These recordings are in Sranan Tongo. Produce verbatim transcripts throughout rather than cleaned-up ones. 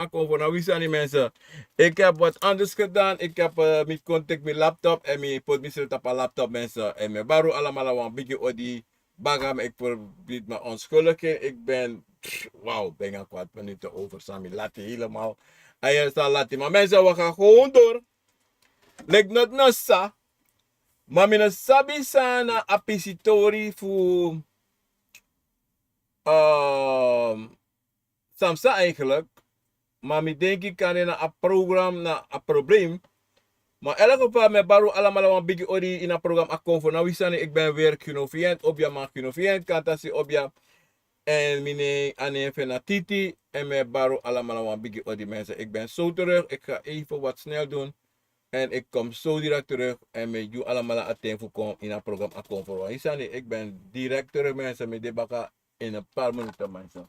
a kon fu na wi sani, mensen. Ik heb wat anders gedaan. Ik heb, eh, mi kon teki mi laptop en mi poti mi srefi tapu a laptop, mensen. En mi e bari un alamala wan bigi odi. Baka, mi, ik verbied me onschuldig in. Ik ben, wauw, bijna kwart minuten over, san mi lati helemaal. A yere san lati. Maar mensen, we gaan gewoon door. Leki noti no sa. Ma mi no sabi san na a pisitori fu, ehm, san mi sa eigenlijk. Ma mi denki kande na a program na a probleem. Ma in elk geval, mi e bari un alamala wan bigi odi ini a program a kon fu na wi sani. Ik ben weer Kinofiënt, Obiaman Kinofiënt, Kantasi Obia. En mi nen, a nen fu en na Titi. En mi e bari un alamala wan bigi odi, mensen. Ik ben zo terug. Ik ga even wat snel doen. En ik kom zo direct terug. En mi e gi un alamala a ten fu kon ini a program a kon fu na wi sani. Ik ben direct terug, mensen. Mi de baka in een paar minuten, mensen.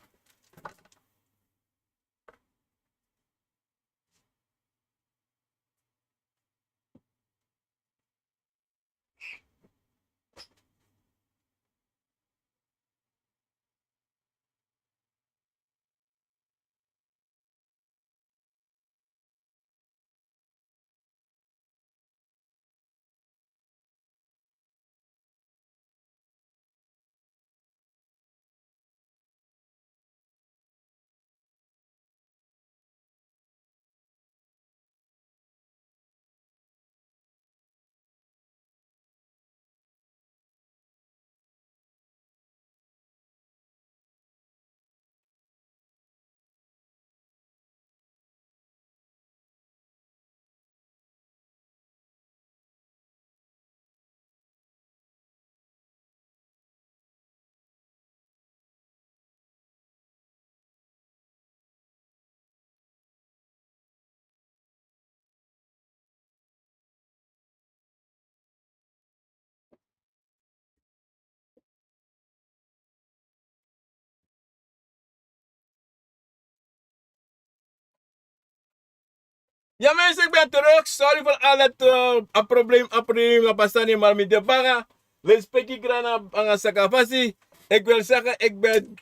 Ja, mensen, ik ben terug. Sorry voor al het, eh, a probleem, a probleem, a pasa ni, maar mi de baka. Respecti grana anga saka fasi. Ik wil zeggen, ik ben,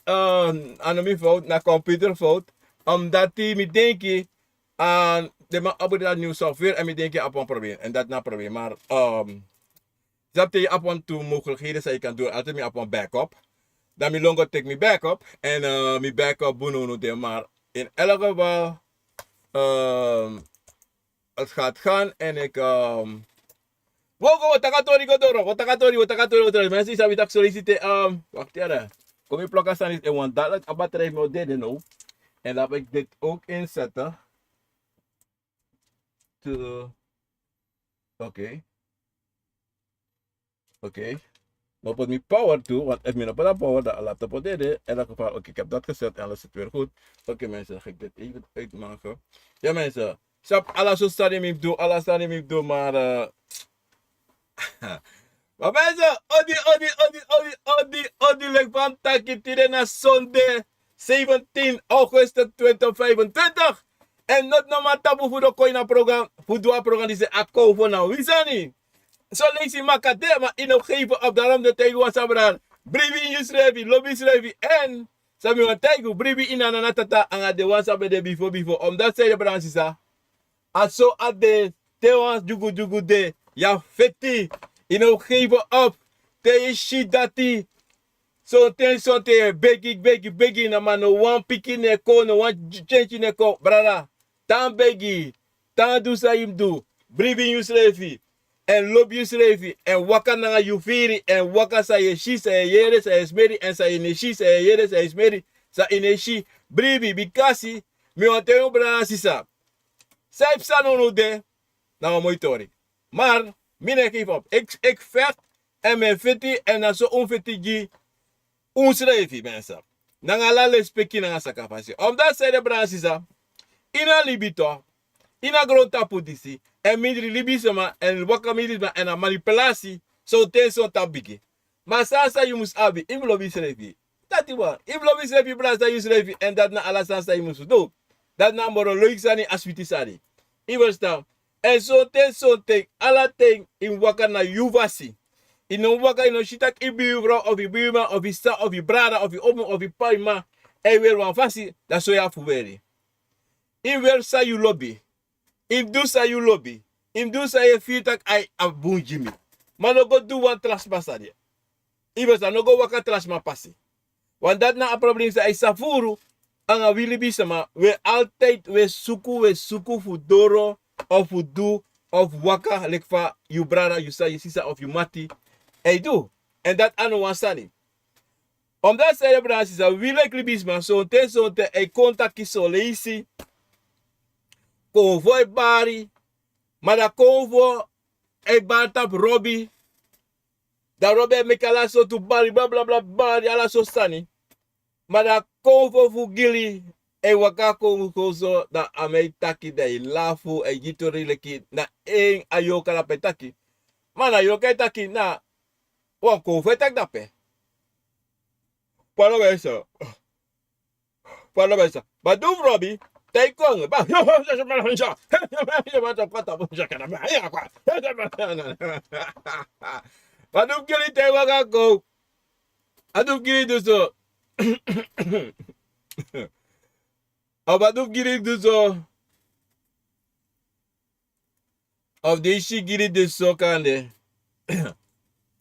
eh, aan mijn fout, na computerfout. Omdat die mi denki, en den man upgrade na nieuw software en mi denki a abi wan probleem. En dat na probleem. Maar, ehm, sabi te yu abi wantu mogelijkheden san yu kan doen. Altijd mi abi wan backup. Dan mi lon go teki mi backup. En, eh, mi backup bun no de, maar in elk geval, ehm, het gaat gaan en ik, ehm, wo go, wo taki a tori go doro, wo taki a tori, wo taki a tori, wo taki a tori. Mensen, sabi taki sollicite, ehm, wacht, ja, dan. Kom je plakken staan is in, want dadelijk a batterij mi o dede now. En dan heb ik dit ook inzetten. Te, oké. Oké. Mi o poti mi power tu, want efu mi no poti a power, dan a laptop o dede. In elk geval, oké, ik heb dat gezet en alles zit weer goed. Oké, mensen, dan ga ik dit even uitmaken. Ja, mensen. Sabi ala so sani mi mus du, ala sani mi mus du, maar, eh, maar mensen, odi, odi, odi, odi, odi, odi, leki fa mi taki, tide na Sunday, zeventien augustus twintig vijfentwintig. En noti no man tapu fu du kon ini a program, fu du a program disi, a kon fu na wi sani. So leisi maka de, ma yu no geven op, daarom den taigi wan sani brada. Bribi ini yusrefi, lobi yusrefi, en san mi wani taigi un, bribi ini a nana tata anga den wan san ben de bifo bifo. Omdat san ede, brada nanga sisa, a so a de, te wan dyugu dyugu de, yu e feti, yu no geven op. Te yu si dati, sonten sonten yu e begi, begi, begi, na ma no wan pikin no e kon, no wan tyentye no e kon, brada. Tan begi, tan du san yu mus du, bribi ini yusrefi, en lobi yusrefi, en waka nanga yu firi, en waka san yu e si, san yu e yere, san yu e smeri, en san yu no e si, san yu e yere, san yu e smeri, san yu no e si, bribi, bikasi, mi wani taigi un brada nanga sisa. San e psa now now de, na wan moi tori. Maar mi no e geven op. Ik, ik vecht en mi e feti, en na so un feti gi unsrefi, mensen. Nanga ala lespeki nanga saka fasi. Omdat san ede, brada nanga sisa, ini a libi toch, ini a grontapu disi, en mindri libisma, en waka mindri sma, en a manipulatie, sonten sonten a bigi. Ma san san yu mus abi, yu mus lobi yusrefi. Dati wan, yu mus lobi yusrefi, brada, san yusrefi, en dati na ala san san yu mus du. Dati na a moro leuk sani, a switi sani. Yu ferstan? En sonten sonten, ala ten, yu mus waka na yu fasi. Yu no mus waka, yu no si taki yu buurvrouw, of yu buurman, of yu sisa, of yu brada, of yu omu, of yu p'pa, yu m'ma, e weri wan fasi, dan so yu abi fu weri. Yu mus weri san yu lobi. Yu mus du san yu lobi. Yu mus du san yu e firi tak' a bun gi mi. Ma no go du wan tra sma sani. Yu mus no go waka tra sma pasi. Want dati na a problem san e safuru. Anga wi libisma, wi e altijd wi e suku wi e suku fu doro, of fu du, of waka leki fa yu brada, yu sisa, of yu mati e du. Èn dati a no wan sani. Omdat san yu e brada, sisa, wi leki libisma sonten sonten e kon taki son leisi. Konfo e bari. Ma da konfo e bari tapu Robi. Da Robi e meki ala sortu bari, blablabla, bari, ala sortu sani. Ma da konfo fu Gili e waka kon, kon so, da a man e taki, da e lafu, e gi tori leki na en a yorka dape taki. Ma na yorka e taki, na wan konfo e taki dape. Pardon, mensen. Pardon, mensen. Badun fu Robi, te yu kon, ba, badun fu Gili te yu waka kon. Badun fu Gili du so. A badun fu Gili du so. Of den si Gili du so kande.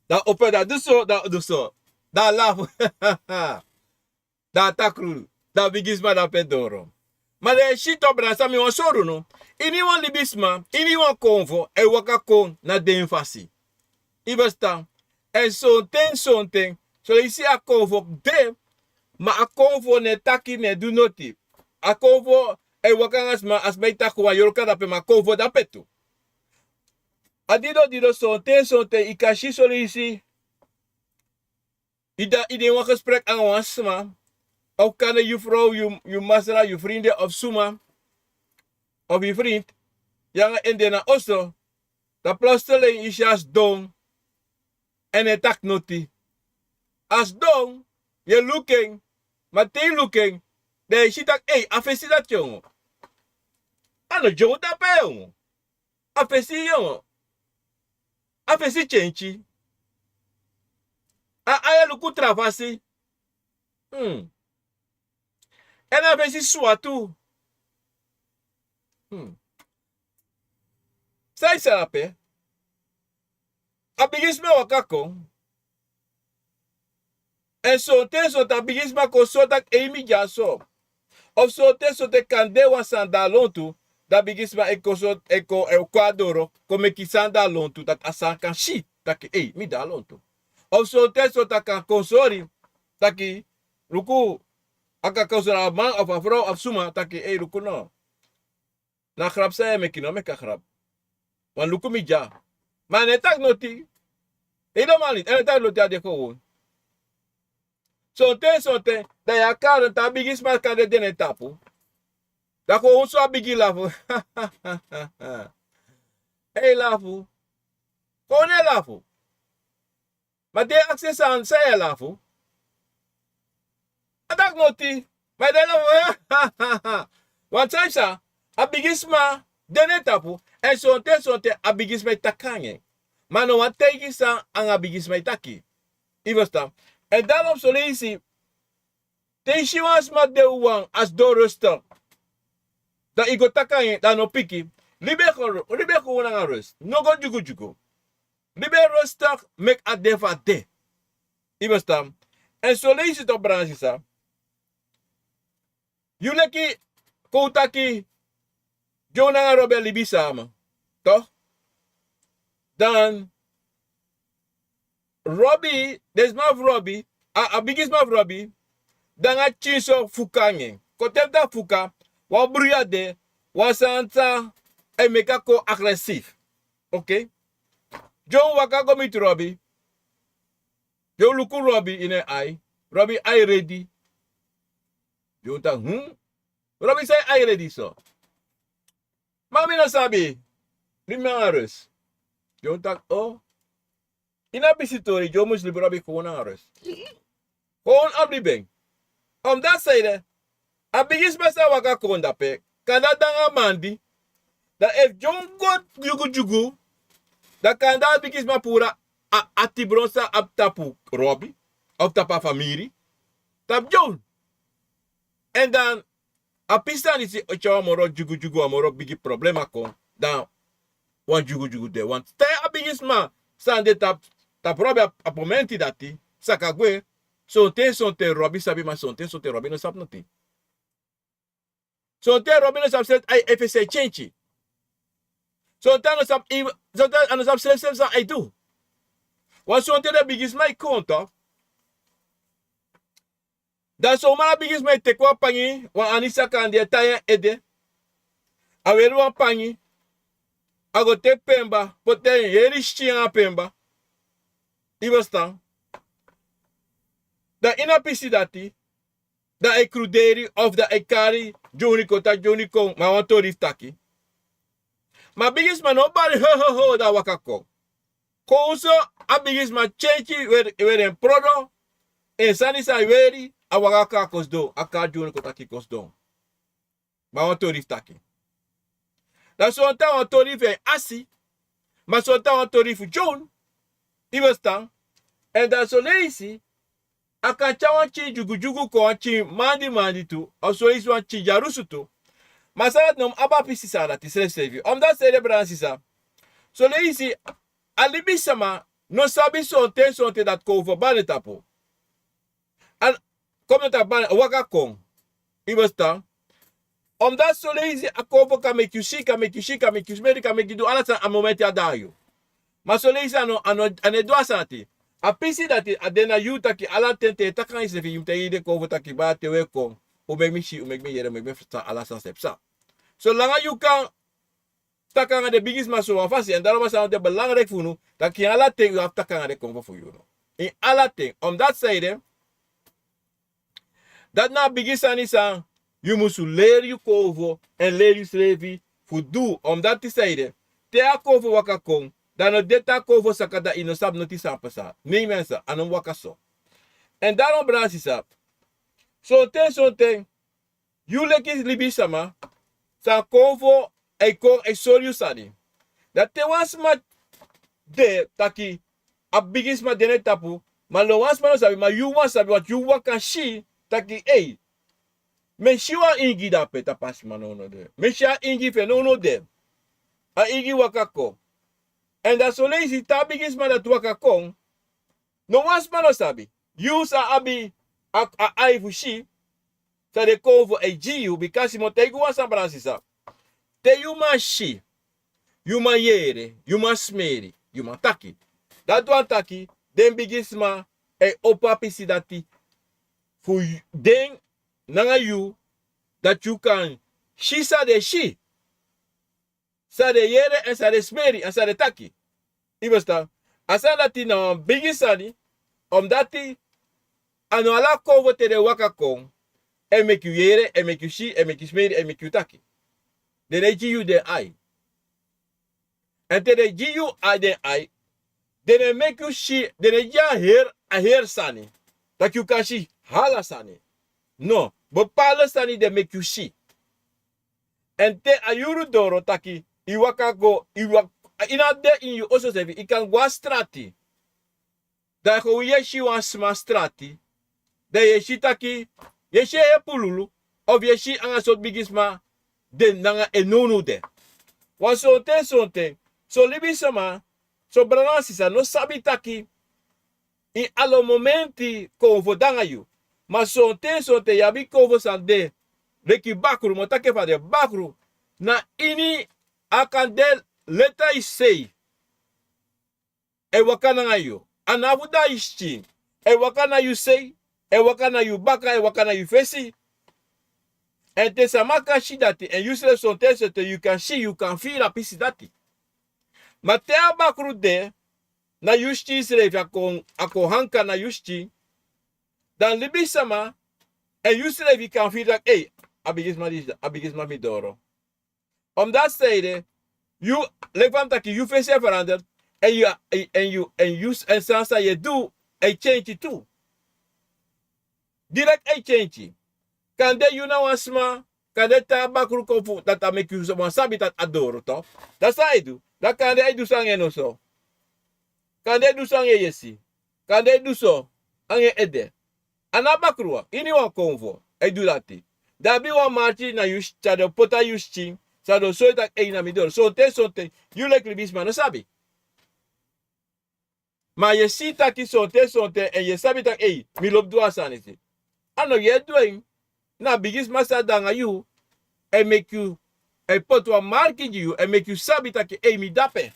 Da opo en, da du so, da du so. Da lafu. Da a takru, da a bigisma dape doro. Ma den e si tu, brada, san mi wani sori unu. Iniwan libisma, iniwan konfo e waka kon na den fasi. Yu e ferstan? Èn sonten sonten, son leisi a konfo de, ma a konfo no e taki, no e du noti. A konfo e waka anga sma, a sma e taki wan yorka dape, ma a konfo dape tu. A dido dido, sonten sonten yu kan si son leisi yu de ini wan gesprek anga wan sma, of kande yu frow, yu, yu masra, yu frinde of suma, of yu frind, yu anga en de na oso, da plotseling yu si a sidon, èn a e taki noti. A sidon, yu e luku en, ma te yu luku en, da yu e si taki, ei, a fesi dati yongo. A no dyongu dape yongo. A fesi yongo. A fesi tyenty. A, a e luku tra fasi. Hmm. Èn a fesi swatu. Hmm. San yu sa dape? A bigisma waka kon. Èn sonten sonten a bigisma kon sori taki ei, mi dya so. Of sonten sonten kande wan sani de a lontu, da a bigisma e kon so, e kon, e kon a doro, kon meki sani de a lontu, dati a sani kan si taki ei, mi de a lontu. Of sonten sonten a kan kon sori taki, luku, a kan kon sori a man of a frow of suma taki ei, luku no. Na grap san yu e meki, no meki a grap. Wan luku mi dya. Ma a no e taki noti. Helemaal niet. A no e taki noti, a de kon. Sonten sonten, da yu e kari wan taa bigisma kande de na en tapu. Da kon so a bigin lafu. Ei, lafu. Kon e lafu. Ma te yu aksi en san, san yu e lafu? A taki noti. Ma yu de lafu. Wan sani san, a bigisma de na en tapu, èn sonten sonten a bigisma e taki anga en. Ma no wan taigi san anga a bigisma e taki. Yu e ferstan? Èn daarom son leisi, te yu si wan sma de wawan, a sidon rustig, da yu go taki anga en, da a no piki. Libi en gewoon, libi en gewoon nanga rust. No go dyugudyugu. Libi en rustig, meki a de fa a de. Yu e ferstan? Èn son leisi tu, brada, sisa, yu leki, kon taki, Joe nanga Robi e libi sama. Toch? Dan Robi, den sma fu Robi, a, a bigisma fu Robi, de nanga pikinso fuka anga en. Kon te fu dati fuka, wan bruya de, wan sani san e meki a kon agressief. Oké? Joe waka go miti Robi. Joe luku Robi ini en ai. Robi ai redi. Joe taki, hmm? Robi, san yu ai redi so? Ma mi no sabi. Libi mi nanga rust. Joe taki, o. Yu no abi pisi tori, Joe mus libi Robi gewoon nanga rust. Gewoon abi libi en. Omdat san ede, a bigisma sa waka kon dape, kande a de nanga mandi, da efu Joe go dyugudyugu, da kande a bigisma puru a, a tibron san abi tapu Robi, of tapu a famiri, tapu Joe. Èn dan, A pisi sani disi o tyari wan moro dyugudyugu, wan moro bigi problema kon. Dan wan dyugudyugu de. Wan te a bigisma san de tapu, tapu robi a, a momenti dati, saka gwe. Sonten sonten robi sabi, ma sonten sonten robi no sabi noti. Sonten robi no sabi seti ai efe se tyentyi. Sonten a no sabi, sonten a no sabi srefi srefi san ai du. Wan sonten den bigisma e kon tu. Dan son man a bigisma e teki wan pangi, wan ani saka andi e tai en ede. A weri wan pangi. A go teki pemba, poti en heri skin anga pemba. I bestan. Dan ini a pisi dati, dan ai kruderi of dan ai kari dyoni kon, taki dyoni kon, ma wan tori fu taki. Ma bigisma no bari ho ho ho, dan a waka kon. Kon so a bigisma tyentyi weri, weri en prodo, en sani san a weri, a waka kon a kon sidon, a kari dyoni kon taki kon sidon. Ma wan tori fu taki. Dan sonten a wan tori fu en asi, ma sonten a wan tori fu dyoni, i bestan. Èn dan son leisi, a kan tyari wan pikin dyugudyugu kon, wan pikin mandi mandi tu, a son leisi wan pikin dyarusu tu. Ma san dati no mu abi a pisi san dati srefisrefi. Omdati san ede, brada nanga sisa, son leisi a libisama no sabi sonten sonten dati kon fu bari tapu. An, kon mi taki bari, waka kon. I bestan. Omdati son leisi a kon fu kan meki yu si, kan meki yu si, kan meki yu smeri, kan meki yu du ala sani a momenti a de na yu. Ma son leisi a no, a no, a no e du a sani dati. A pisi dati a de na yu, taki ala ten te yu e taki anga yusrefi, yu mu taigi den kon fu taki bari, te un e kon, un meki mi si, un meki mi yere, un meki mi ferstan ala sani san e psa. Solanga yu kan taki anga den bigisma so wan fasi, èn dati na wan sani di de belangrijk fu unu, taki ini ala ten yu abi fu taki anga den kon fu yu no. Ini ala ten, omdati san ede, dati na a bigi sani san yu musu leri yu kon fu, èn leri yusrefi fu du, omdati san ede, te a kon fu waka kon, dan no de te a kon fu saka dan yu no sabi noti san pasa. Nei mensen, a no mu waka so. Èn dan no, brada nanga sisa, sonten sonten yu leki libisama, san kon fu, ai kon, ai sori yu sani. Dan te wan sma de taki a bigisma de na en tapu, ma no wan sma no sabi, ma yu wan sabi, want yu wan kan si taki, ei, mi e si wan ingi dape tapu a sma nownow de. Mi e si a ingi fu en nownow de. A ingi waka kon. Èn dan son leisi te a bigisma dati waka kon, no wan sma no sabi. Yu sa abi a, a ai fu si san den kon fu e gi yu, bika mi o taigi wan sani, brada nanga sisa. Te yu man si, yu man yere, yu man smeri, yu man taki. Dati wani taki den bigisma e opo a pisi dati fu yu, den nanga yu, dati yu kan si san den si, san den yere, èn san den smeri, èn san den taki. I bestan. A sani dati na wan bigi sani, omdati a no ala kon fu, te den waka kon, e meki yu yere, e meki yu si, e meki yu smeri, e meki yu taki. Den no e gi yu den ai. Èn te den gi yu a den ai, den no e meki yu si, den no e gi a heri, a heri sani, taki yu kan si ala sani. No, bepaalde sani den meki yu si. Èn te a yuru doro taki yu waka go, yu waka, yu no de ini yu oso srefi, yu kan go a strati. Dan yu e si wan sma strati, dan yu e si taki, yu e si en pululu, of yu e si anga sortu bigisma de nanga en nownow de. Wan sonten sonten, son libisama, son brada nanga sisa no sabi taki ini ala momenti kon fu de nanga yu. Ma sonten sonten yu abi kon fu san de leki bakru, mi o taki fa den bakru, na ini a kan de leti a yu sei, e waka nanga yu. A no abi fu de a yu skin, e waka na yu sei, e waka na yu baka, e waka na yu fesi. Èn te sama kan si dati, èn yusrefi sonten sonten yu kan si, yu kan firi a pisi dati. Ma te a bakru de na yu skin srefi, a kon, a kon hanka na yu skin, dan libisama èn yusrefi kan firi taki, ei, a bigisma disi, a bigisma fu mi doro. Omdati san ede, yu, leki fa mi taki, yu fesi e verander, èn yu, èn yu, èn yu, èn sani san yu e du e tyentyi tu. Direkt e tyentyi. Kande yu na wan sma, kande te a bakru kon fu, dati a meki yu wan sabi taki a doro tu. Dan san ai du? Dan kande ai du so anga en noso. Kande ai du so anga en yesi. Kande ai du so anga en ede. A no a bakru wan, ini wan konfo ai du dati. Dan abi wan marki na yu skin, san den o poti na yu skin, san den o sori taki ei na mi doro. Sonten sonten yu leki libisma no sabi. Ma yu e si taki sonten sonten èn yu e sabi taki ei, mi lobi du a sani disi. A no yu e du en. Na a bigisma san de nanga yu e meki yu, e poti wan marki gi yu, e meki yu sabi taki ei, mi de ape.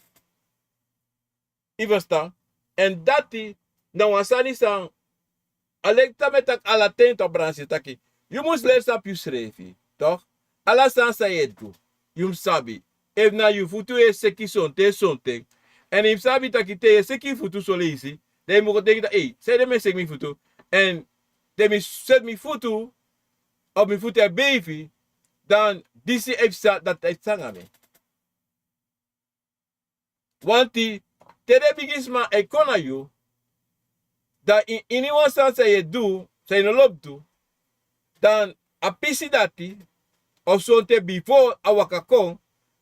Yu ferstan? Èn dati na wan sani san a leki san mi e taki ala ten, tok' Brada Sisa, taki yu mus leri sabi yusrefi, tok'. Ala sani san yu e du, yu mus sabi. Efu na yu futu yu e seki sonten sonten, èn yu mus sabi taki te yu e seki yu futu soleisi, dan yu mus go denki taki ei, sanede mi e seki mi futu? Èn te mi seti mi futu, of mi futu e beifi, dan disi e psa, dati e psa nanga mi. Wanti te den bigisma e kon na yu, dan ini wan sani san yu e du san yu no lobi du, dan a pisi dati, of sonten bifo a waka kon,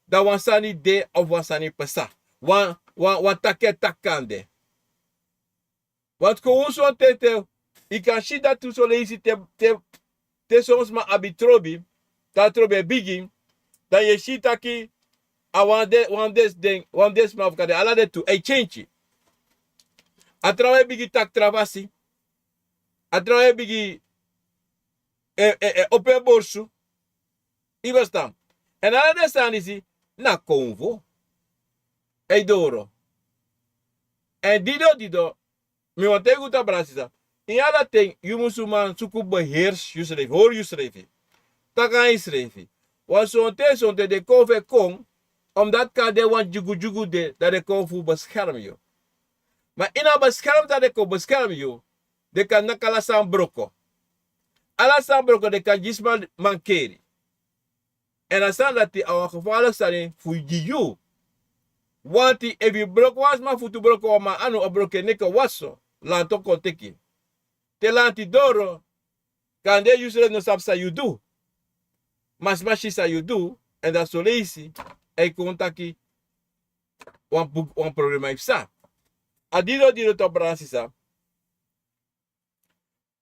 dan wan sani de of wan sani pasa. Wan, wan, wan taki e taki kande. Wanti kon unu sonten te yu kan si dati tu soleisi te, te, te son sma abi trobi, te a trobi e bigin, dan yu e si taki a wan de, wan de den, wan de sma fu kande ala den tu e kenki. A trawan e bigin taki tra fasi. A trawan e bigin e, e, e opo en borsu. Yu ferstan? Èn ala den sani disi na konfo. Ei doro. Èn dido dido, mi wani taigi un, tok' Brada Sisa, ini ala ten yu musu man suku beheersi yusrefi, hori yusrefi. Taki nanga yusrefi. Wan sonten sonten den konfo e kon, omdat kan de wan dyugudyugu de, dan den konfo beskermi yu. Ma ini a beskermi san den kon beskermi yu, den kan naki ala sani broko. Ala sani broko den kan gi sma mankeri. Èn a sani dati a wan gefarliki sani fu gi yu. Wanti efu yu broko wan sma futu, broko wan man anu, o broko en neki, wan so lanti o kon teki. Te lanti doro, kande yusrefi no sabi san yu du. Ma sma si san yu du, èn dan soleisi e kon taki wan buk, wan problema e psa. A dido dido, tok' Brada Sisa.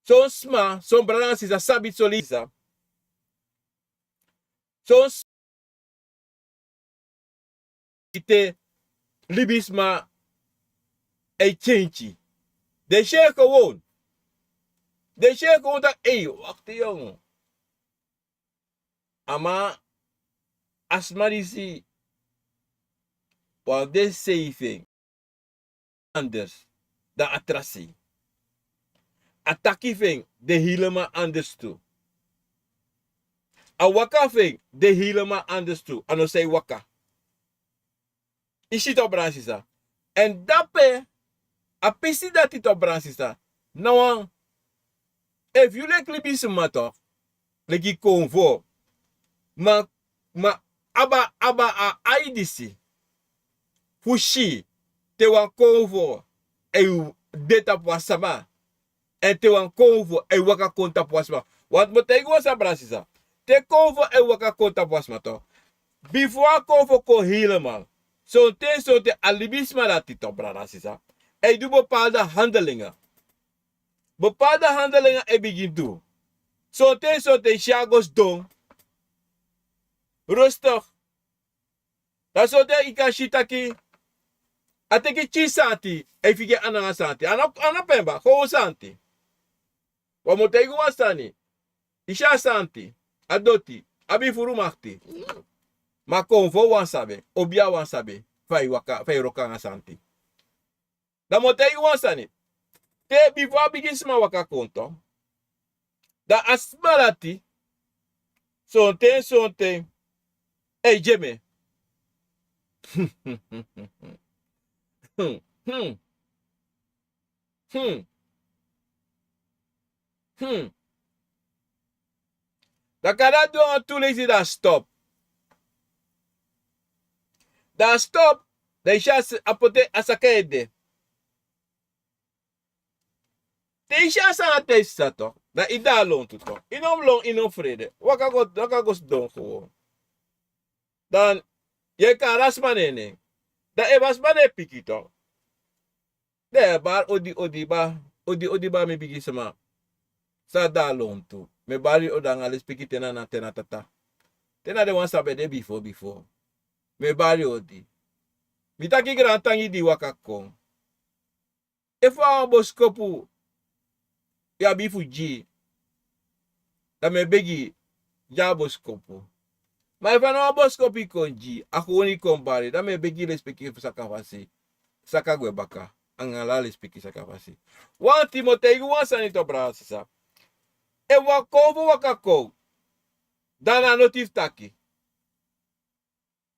Son sma, son brada nanga sisa sabi soleisi. Son sma ete libisma e kenki. Den si en gewoon. Den si en gewoon taki, ei, wakti yongu. A man, a sma disi wan de sei fu en anders dan a tra sei. A taki fu en de helemaal anders tu. A waka fu en de helemaal anders tu. A no sai waka. I si, tok' brada nanga sisa. Èn dape, a pisi dati, tok' brada nanga sisa, na wan, efu yu leki libisma tok', leki konfo, ma, ma, abi, abi a ai disi fu si te wan konfo e de tapu wan sama, èn te wan konfo e waka kon tapu wan sama. Want mi o taigi wan sani, brada nanga sisa. Te konfo e waka kon tapu wan sama tok', bifo a konfo kon helemaal, sonten sonten a libisma dati, tok' brada nanga sisa, e du bepaalde handelingen. Bepaalde handelingen e bigin du. Sonten sonten i si en go sidon rustig. Dan sonten i kan si taki a teki pikin santi, e figi en ana nanga santi. A no, a no pemba, gewoon santi. Wan, mi o taigi wan sani. I si a santi, a doti, abi furu makti. Ma konfo wani sabi, obia wani sabi fa i waka, fa i wroko nanga santi. Dan mi o taigi wan sani. Te bifo a bigisma waka kon tok', dan a sma dati sonten sonten e gi en. Hmm. Hmm. Hmm. Dan kande a du en wan tu leisi, dan a stop. Dan a stop. Dan i si a s-, a poti a saka ede. Te i si a sani dati, sisa tok', dan i de a lontu tok'. I no mus lon, i no mus frede. Waka go, waka go sidon gewoon. Dan yu e kari a sma na en nen. Dan efu a sma no e piki tok', dan yu e bari odi, odi baa, odi, odi baa, mi bigisma. San a de a lontu. Mi e bari odi anga lespeki te na na te na tata. Te na den wan san be de bifo bifo. Mi e bari odi. Mi taki grantangi di waka kon. Efu a wan bosikopu yu abi fu gi, da mi e begi, gi a bosikopu. Ma efu a no wan bosikopu yu kon gi, a kownu yu kon bari, da mi e begi lespeki fu saka fasi. Saka gwe baka, anga ala lespeki saka fasi. Wan Timotei gi wan sani tu, brada sisa. Efu wan konfo waka kon, da na noti fu taki.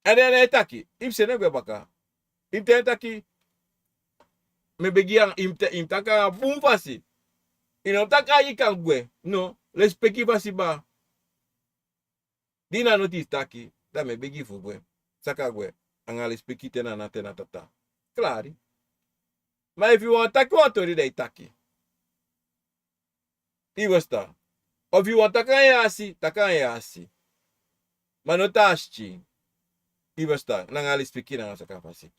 Èn den e taki, yu mus seni en gwe baka. Yu mus taigi en taki, mi e begi yu, yu mus taki anga bun fasi. Yu no mus taki yu kan gwe. No, lespeki fasi baka. Di na noti fu taki, da mi e begi fu gwe. Saka gwe, anga lespeki te na na te na tata. Klari. Ma efu yu wani taki wan tori, da yu taki. Yu e ferstan. Efu yu wani taki anga yu asi, taki anga yu asi. Ma no tan a sikin. Yu e ferstan. Nanga lespeki nanga saka fasi.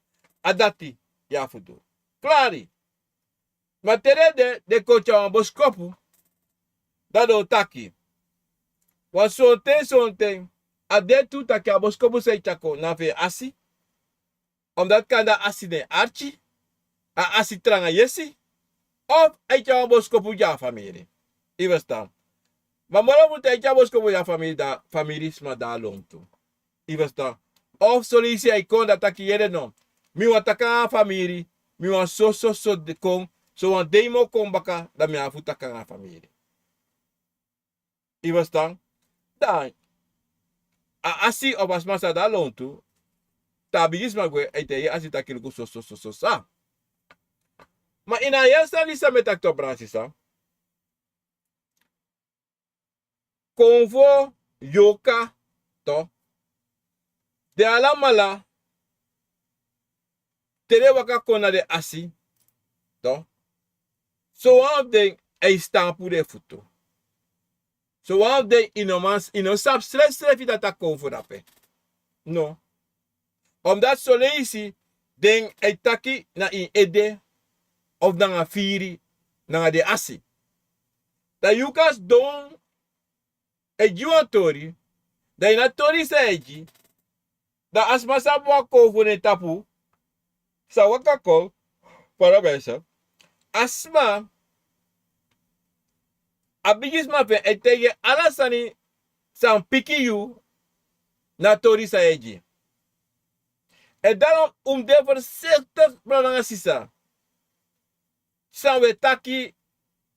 A dati yu abi fu du. Klari. Ma te den de, den kon tyari wan bosikopu. Da den o taki. Wan sonten sonten. A de tu taki a bosikopu san yu tyari kon na fu en asi. Omdat kande a asi na en arki, a asi tranga yesi, of a e tyari wan bosikopu gi a famiri. Yu e ferstan. Ma moro fu te a e tyari bosikopu gi a famiri, da famiri sma de a lontu. Yu e ferstan. Of son leisi a e kon da taki yere no. Mi wani taki anga a famiri, mi wani so so so de kon, so wan dei mi o kon baka, da mi abi fu taki anga a famiri. Yu e ferstan? Da a asi of a sma san de a lontu, te a bigisma gwe, a e taigi a asi taki luku so so so so sa. Ma ini a yesi sani san mi e taki tu, brada sisa. Konfo, yoka, tu. Den alamala, te den waka kon na den asi, tu. Sowan fu den e stampu den futu. Sowan fu den yu no man, yu no sabi srefsrefi dati a konfo dape. No. Omdat son leisi den e taki na ini ede of nanga firi nanga den asi. Da yu kan sidon e gi wan tori, da ini a tori san yu e gi, da a sma sabi wan konfo na en tapu, san waka kon, para besa. A sma, a bigisma fu en e taigi en ala sani san piki yu na a tori san yu e gi. Èn daarom un mus de voorzichtig, brada nanga sisa. San un e taki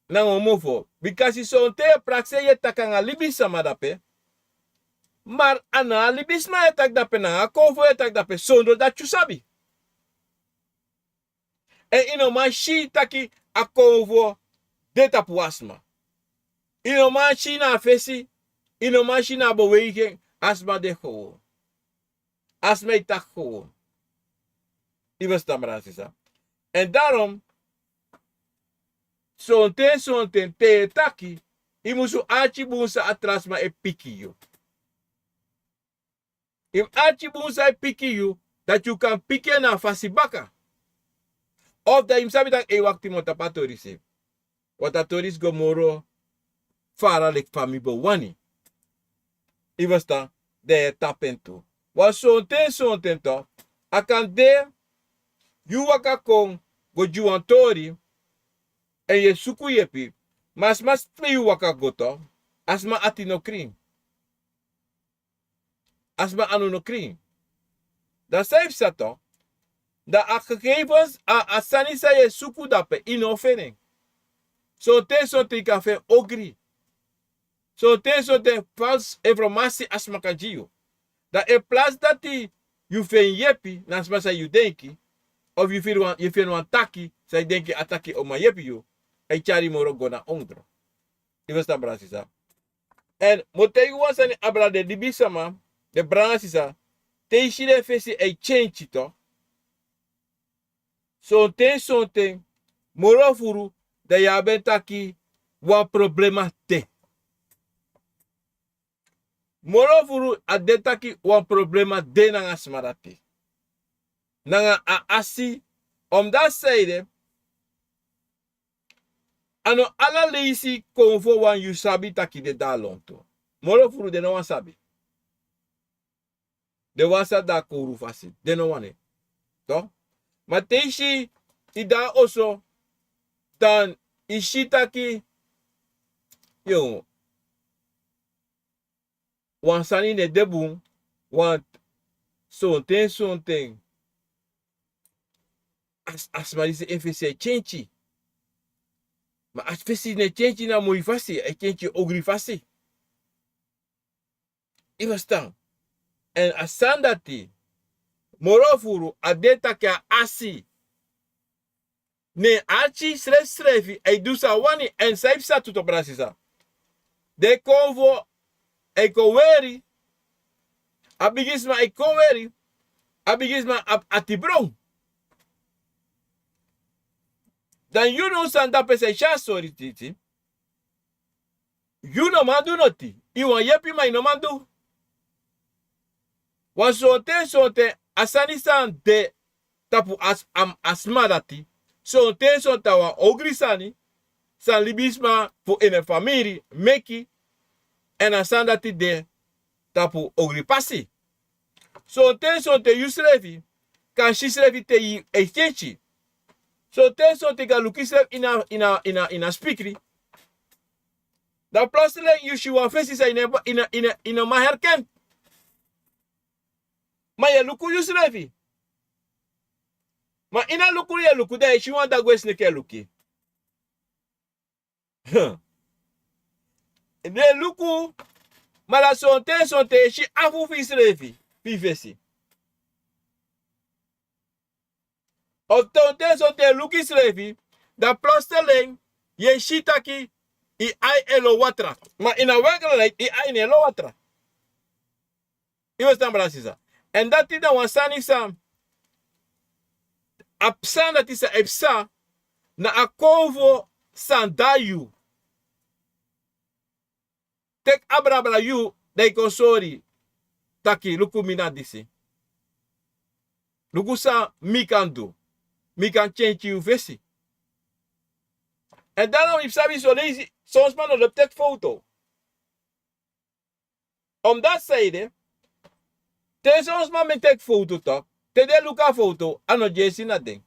nanga un mofo. Bikasi sonten yu e prakseri yu e taki anga libisma dape. Ma a no a libisma yu e taki dape, nanga a konfo yu e taki dape, sondro dati yu sabi. Èn yu no man si taki a konfo de tapu wan sma. Yu no man si na a fesi, yu no man si na a beweging, a sma de gewoon. A sma e taki gewoon. Yu e ferstan, brada sisa. Èn daarom, sonten sonten te yu e taki, yu musu arki bun san a tra sma e piki yu. Yu mus arki bun san e piki yu, dati yu kan piki en na a fasi baka. Of da yu mus sabi taki ei, wakti, mi o tapu a tori se. Want a tori si go moro fara leki fa mi bo wani. Yu e ferstan, da yu e tapu en tu. Wan sonten sonten tu, a kan de yu waka kon go gi wan tori, èn yu e suku yepi, ma a sma sabi yu waka go tu, a sma ati no krin. A sma anu no krin. Da san e psa tu, da a gegevens, a, a sani san yu e suku dape, yu no o feni en. Sonten sonten yu kan feni ogri. Sonten sonten falsi informasi a sma kan gi yu. Da in plaats dati yu feni yepi na a sma san yu denki, of yu feni wan, yu feni wan taki san yu denki a taki o man yepi yu, a e tyari yu moro go na ondro. Yu e ferstan, brada sisa. Èn mi o taigi wan sani, abra, den libisma, den brada sisa, te yu si den fesi e kenki tu. Sonten sonten, moro furu, da yu abi en taki wan problema de. Moro furu a de taki wan problema de nanga a sma dati. Nanga a asi, omdat san ede, A no ala leisi konfo wan yu sabi taki den de a lontu. Moro furu den no wani sabi. Den wani sabi den a kowru fasi. Den no wani. Toch? Ma te i si i de a oso, dan i si taki, yo, wan sani no e de bun, want sonten sonten a sma disi en fesi e kenki. Ma a fesi no e kenki na moi fasi, a e kenki ogri fasi. I ferstan? Èn a sani dati, moro furu a de taki a asi, ne en arki srefsrefi e du san a wani. Èn san e psa tu, toch, brada sisa? Den e kon fu, e kon weri. A bigisma e kon weri. A bigisma abi ati bron. Dan yu no, san dape san e si a sori titi. Yu no man du noti. I wani yepi ma i no man du. Wan sonten sonten a sani san de tapu a sma dati, sonten sonten a wan ogri sani san libisma fu en famiri meki. Èn a sani dati de tapu ogri pasi. Sonten sonten yusrefi kan si srefi te yu e kenki. Sonten sonten yu kan luku yusrefi ini a, ini a, ini a, ini a spikri. Dan plotseling yu si wan fesi san yu no, yu no, yu no, yu no man herken. Ma yu e luku yusrefi. Ma ini a luku yu e luku, dan yu e si wan dagwe sneki e luku yu. Yu e luku, ma dan sonten sonten yu e si afu fu yusrefi, fu yu fesi. Of sonten sonten yu e luku yusrefi, dan plotseling yu e si taki yu ai e lo watra. Ma ini a werkelijkheid yu ai no e lo watra. Yu e ferstan, brada sisa? Èn dati na wan sani san, a psa dati san e psa na a konfo san de a yu. Teki abrabra yu, dan yu kon sori taki luku mi na disi. Luku san mi kan du. Mi kan kenki yu fesi. Èn dan no, yu sabi, son leisi son sma no lobi teki foto. Omdat san ede, te son sma ben teki foto, toch, te den luku a foto a no dyesi na den.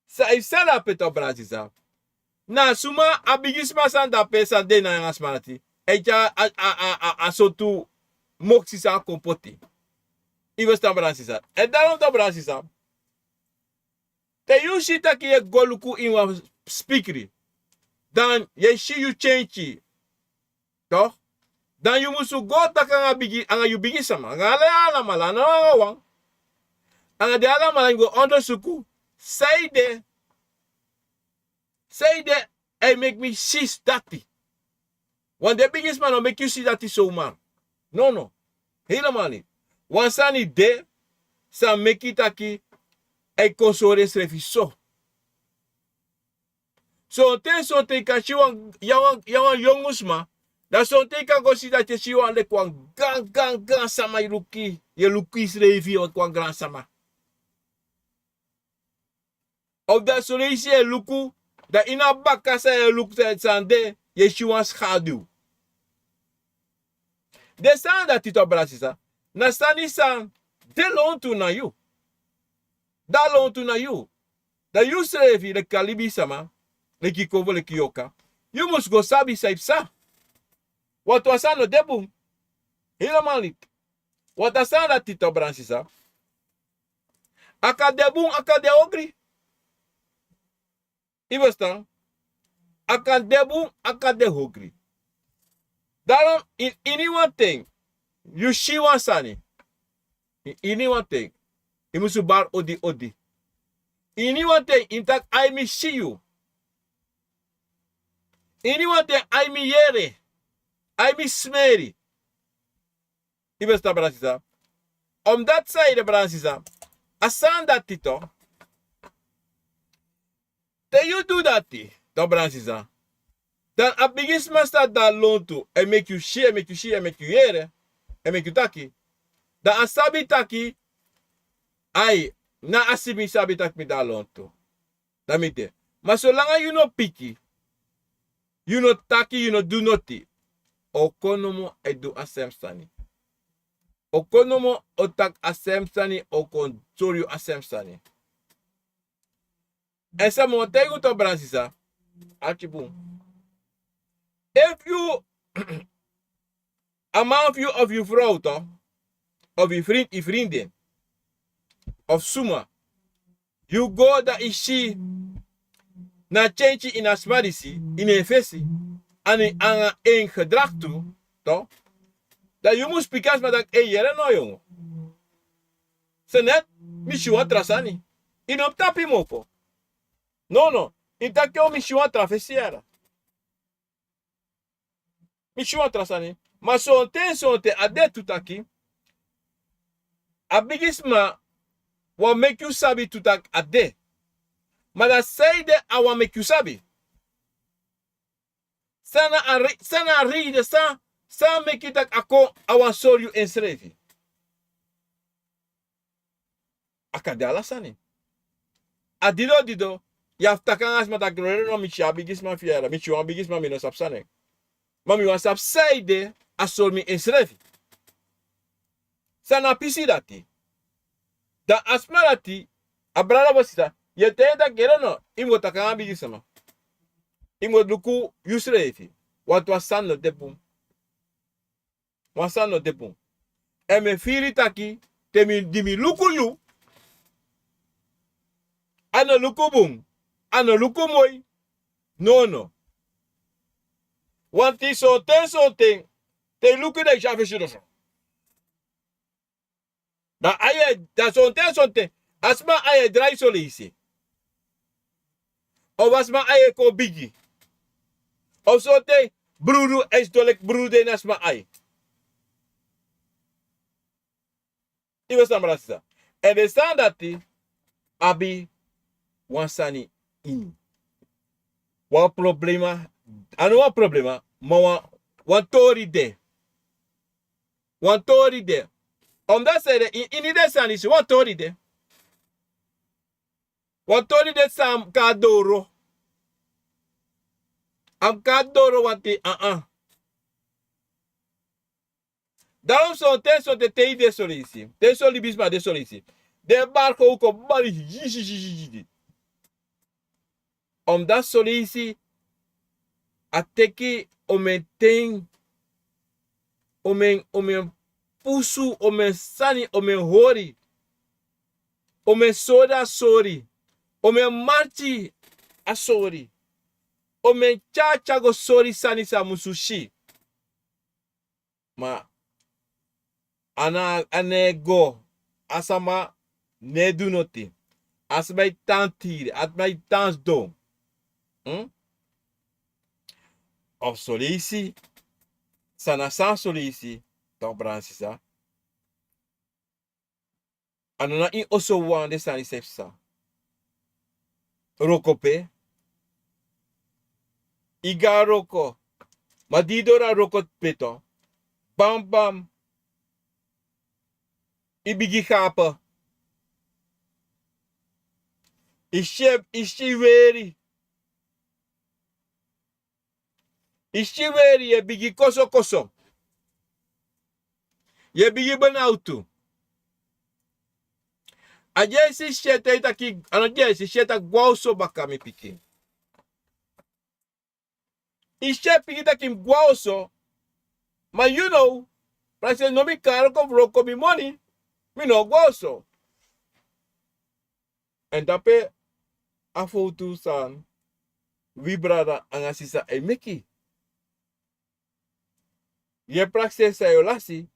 San e psa dape, toch, brada sisa? Na suma, a bigisma san dape san de na nanga a sma dati, e tyari a, a, a, a, a sortu moksi san a kon poti. Yu e ferstan, brada sisa? Èn dan, toch, brada sisa, te yu si taki yu e go luku ini wan spikri, dan yu e si yu kenki. Toch? Dan yu musu go taki anga bigi, anga yu bigisma, anga ala, alamala, no anga wan. Anga den alamala yu go ondersuku. San ede, san ede e meki mi si dati. Want den bigisma no meki yu si dati zomaar. No, no. Helemaal niet. Wan sani de san meki taki a e kon sori ensrefi so. Sonten sonten yu kan si wan, yu a wan, yu a wan yongu sma. Dan sonten yu kan go si dati, yu e si wan leki wan gan, gan, gan sama, yu luku, yu e luku yusrefi leki wan gran sama. Of dan son leisi yu e luku, dan ini a baka san yu e luku, san, san de, yu e si wan skadu. Den sani dati, toch, brada sisa, na sani san de lontu na yu. De a lontu na yu. Dan yusrefi leki a libisma, leki konfo, leki yorka, yu mus go sabi san e psa. Want wan sani no de bun. Helemaal niet. Want a sani dati, toch, brada sisa, a kan de bun, a kan de ogri. Yu e ferstan? A kan de bun, a kan de ogri. Daarom, in, iniwan ten yu si wan sani, in, iniwan ten yu musu bari odi odi. Iniwan ten yu mus taki: Ai, mi si yu. Iniwan ten: Ai, mi yere. Ai, mi smeri. Yu e ferstan, brada sisa? Omdat san ede, brada sisa, a sani dati, toch, te yu du dati, toch, brada sisa, dan a bigisma san de a lontu e meki yu si, e meki yu si, e meki yu yere, e meki yu taki. Dan a sabi taki, ai, na a si mi sabi taki mi de a lontu. Dan mi de. Ma solanga yu no piki, yu no taki, yu no du noti, o kon nomo e du a sem sani. O kon nomo o taki a sem sani, o kon sori yu a sem sani. Èn san mi o taigi un, to, brada sisa, arki bun. Efu yu, a man fu yu of yu frow, to, of yu frin, yu frindin, of suma, yu go dan yu si na tyentyi ini a sma disi, ini en fesi, anga en gedrag tu, to, dan yu mus piki a sma taki: Ei, yere no, yongu. Senet, mi si wan tra sani. Yu no mus tapu yu mofo. Nono, yu taki: O, mi si wan tra fesi yere. Mi si wan tra sani. Ma sonten, sonten a de tu taki a bigisma wani meki yu sabi tu taki a de. Ma dan sanede a wani meki yu sabi? San na a re-, san na a reden, san, san meki taki a kon, a wani sori yu ensrefi? A kan de ala sani. A dido dido, yu abi fu taki anga sma taki: Rere no, mi si a bigisma fu yu yere, mi si wan bigisma, mi no sabi san na en. Ma mi wani sabi sanede a sori mi ensrefi. San na a pisi dati? Dan a sma dati, a brada fu sisa, yu e taigi en taki: Yere no, yu mus go taki anga bigisma. Yu mus go luku yusrefi. Wantu wan sani no de bun. Wan sani no de bun. Èn mi e firi taki te mi, di mi luku yu, a no luku bun, a no luku moi. Nono. Wanti sonten, sonten, te yu luku, dan yu si a fesi doso. Dan ai e, dan sonten, sonten a sma ai e drai soleisi. Of a sma ai e kon bigi. Of sonten brudu e sidon leki brudu de ini a sma ai. Yu e ferstan, brada sisa? Èn den sani dati abi wan sani ini. Wan problema, a no wan problema, ma wan, wan tori de. Wan tori de. Omdati sanede, ini den sani disi wan tori de. Wan tori de san a mus kon na doro. A mus kon na doro wanti, a-a. Daarom sonten, sonten te yu de soleisi, te son libisma de soleisi, den e bari kon, un kon bari yisi, yisi, yisi. Omdati soleisi a teki omeni ten, omeni, omeni pusu, omeni sani, omeni hori, omeni sori a sori, omeni marki a sori, omeni tyatya go sori sani san a musu si. Ma a no, a no e go. A sama no e du noti. A sma e tan tiri, a sma e tan sidon. Hm? Of soleisi, san na san soleisi, toch, brada sisa? A no na ini oso wawan den sani disi e psa. Wroko pe, yu go na wroko, ma di yu doro na wroko pe, to, bam bam, yu bigin gapen. Yu si, yu si weri. Yu si weri, yu e bigin koso koso. Yu e bigin benawtu. A dyesi si en taki, a no dyesi si en taki: Gwa oso baka, mi pikin. Yu si en piki taki: Mi gwa oso. Ma yu now, prakseri, no, mi kari kon wroko, mi moni, mi no gwa oso. Èn dape a fowtu san wi brada anga sisa e meki. Yu e prakseri san yu o lasi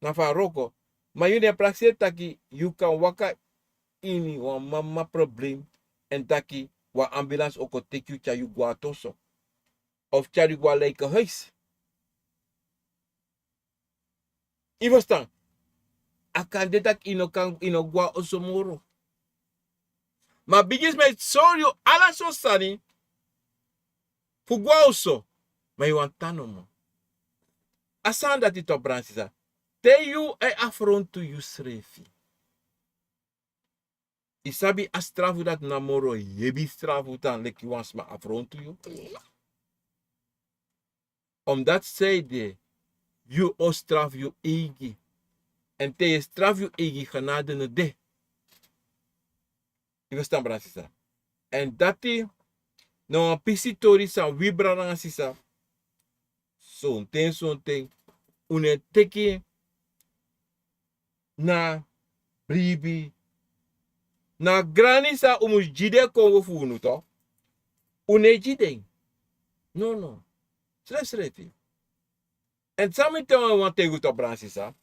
na fu a wroko, ma yu no e prakseri taki yu kan waka ini wan mama problem èn taki wan ambulance o kon teki yu, tyari yu go na ati oso, of tyari yu go na lijkenhuis. Yu ferstan? A kan de taki yu no kan, yu no go na oso moro. Ma bigisma e sori yu ala sortu sani fu go na oso, ma yu wani tan nomo. A sani dati, toch, brada sisa, te yu e afrontu yusrefi. I sabi a strafu dati na moro hebi strafu dan leki wan sma afrontu yu. Omdat zij de yu o strafu yu eigi. En te yu strafu yu eigi genade no de. I verstan, brada sisa? En dati na wan pisi tori san wi brada nanga sisa, sonten sonten un no e teki na bribi, na grani san un mus gi den konfo fu unu to, un no e gi den. No no. Srefsrefi. En san mi te wan wan tegi un to, brada sisa.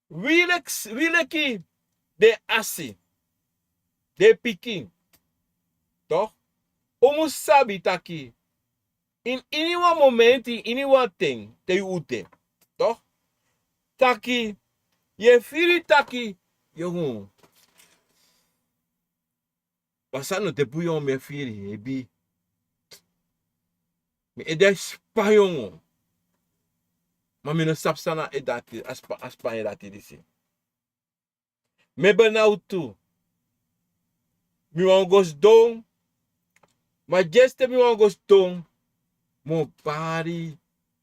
Wi leki wi leki den asi, den pikin, to, un mus sabi taki ini wan momenti, ini wan ten te yu ute, to, taki yu e firi taki yu e hun. Wan sani no de bun yu o mi e firi hebi. Mi ede e span yu. Ma mi no sabi san na ede dati, a span yu dati disi. Mi e benautu. Mi wani go sidon. Ma geste mi wani go sidon, mi o bari.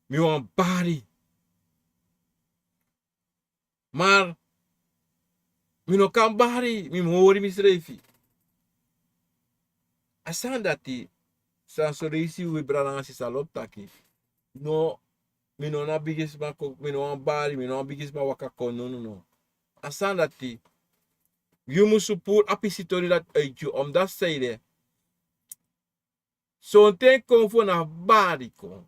Mi wani bari. Mar mi no kan bari, mi mus hori misrefi. A sani dati san soleisi wi brada nanga sisa lobi taki. No, mi no na bigisma kon, mi no wani bari, mi no wani bigisma waka kon, no no no. A sani dati yu mus puru a pisi tori dati uit yu, omdat zij de sonten konfo na bari kon.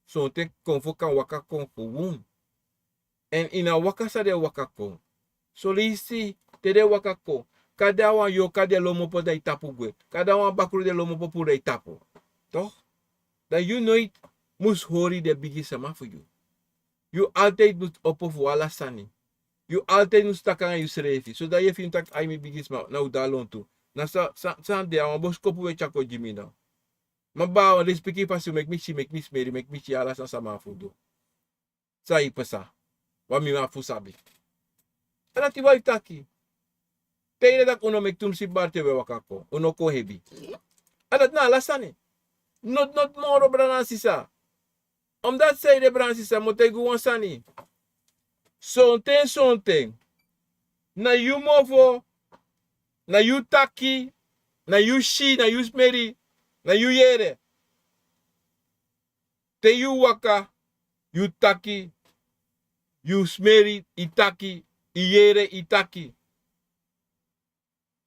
Sonten konfo kan waka kon gewon. En ini a waka san den waka kon, soleisi te den waka kon, kande a wan yoka den lomopo dan yu tapu gwe, kande a wan bakru den lomopo puru dan yu tapu, to, dan yu noiti mus hori den bigisma fu yu. Yu altide mus opo fu ala sani. Yu altide mus taki nanga yusrefi, so dan yu e fini taki ai mi bigisma na un de a lontu. Na san san de a wan boskopu we tyari kon gi mi na. Ma baa wan lespeki fasi un meki mi si, meki mi smeri, meki mi si ala san sama fu du. San yu pasa, wan mi man fu sabi. A dati wan yu taki. Te yu de taki un no meki tumsi bari te un e waka kon, un no kon hebi. A dati na ala sani. Noti noti moro brada nanga sisa. Omdat zij de brada nanga sisa, mi o taigi un wan sani. Sonten sonten na yu mofo, na yu taki, na yu si, na yu smeri, na yu yere. Te yu waka, yu taki, yu smeri, yu taki, yu yere, yu taki.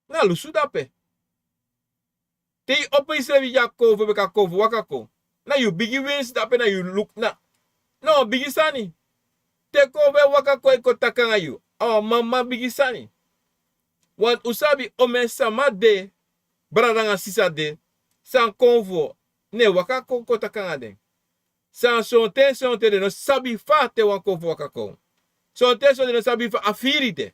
Na lusu dape. Te yu opo yusrefi gi a konfo meki a konfo waka kon, na yu bigi winsi dape, na yu luku na, na wan bigi sani. Te konfo e waka kon e kon taki nanga yu, a wan mama bigi sani. Want un sabi omeni sama de, brada nanga sisa de, san konfo no e waka kon kon taki nanga den. San sonten sonten den no sabi fa te wan konfo waka kon. Sonten sonten den no sabi fa a firi de.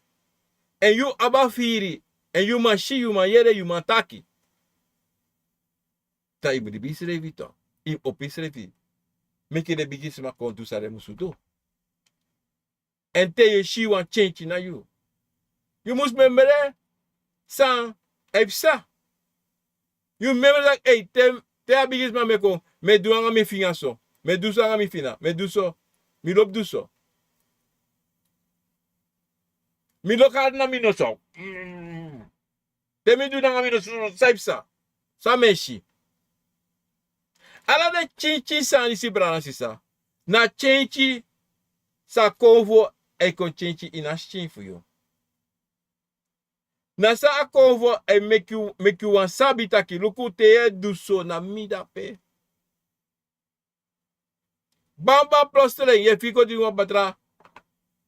Èn yu abi a firi, èn yu man si, yu man yere, yu man taki. Dan yu mus libi yusrefi to, yu mus opo yusrefi. Meki den bigisma kon du san den musu du. Èn te yu e si wan tyentyi na yu, yu mus memre san e psa. Yu mus memre taki ei, te te a bigisma mi e kon, mi e du nanga mi finga so, mi e du so nanga mi fina, mi e du so, mi lobi du so. Mi lobi hari na mi noso. Te mi du nanga mi noso, san e psa? San mi e si? Ala den tyentyi sani disi brada nanga sisa, na tyentyi san konfo e kon tyentyi ini a skin fu yu. Na san a konfo e meki yu, meki yu wani sabi taki luku te yu e du so na mi dape. Bamba plosteleng yu e firi kon dringi wan batra.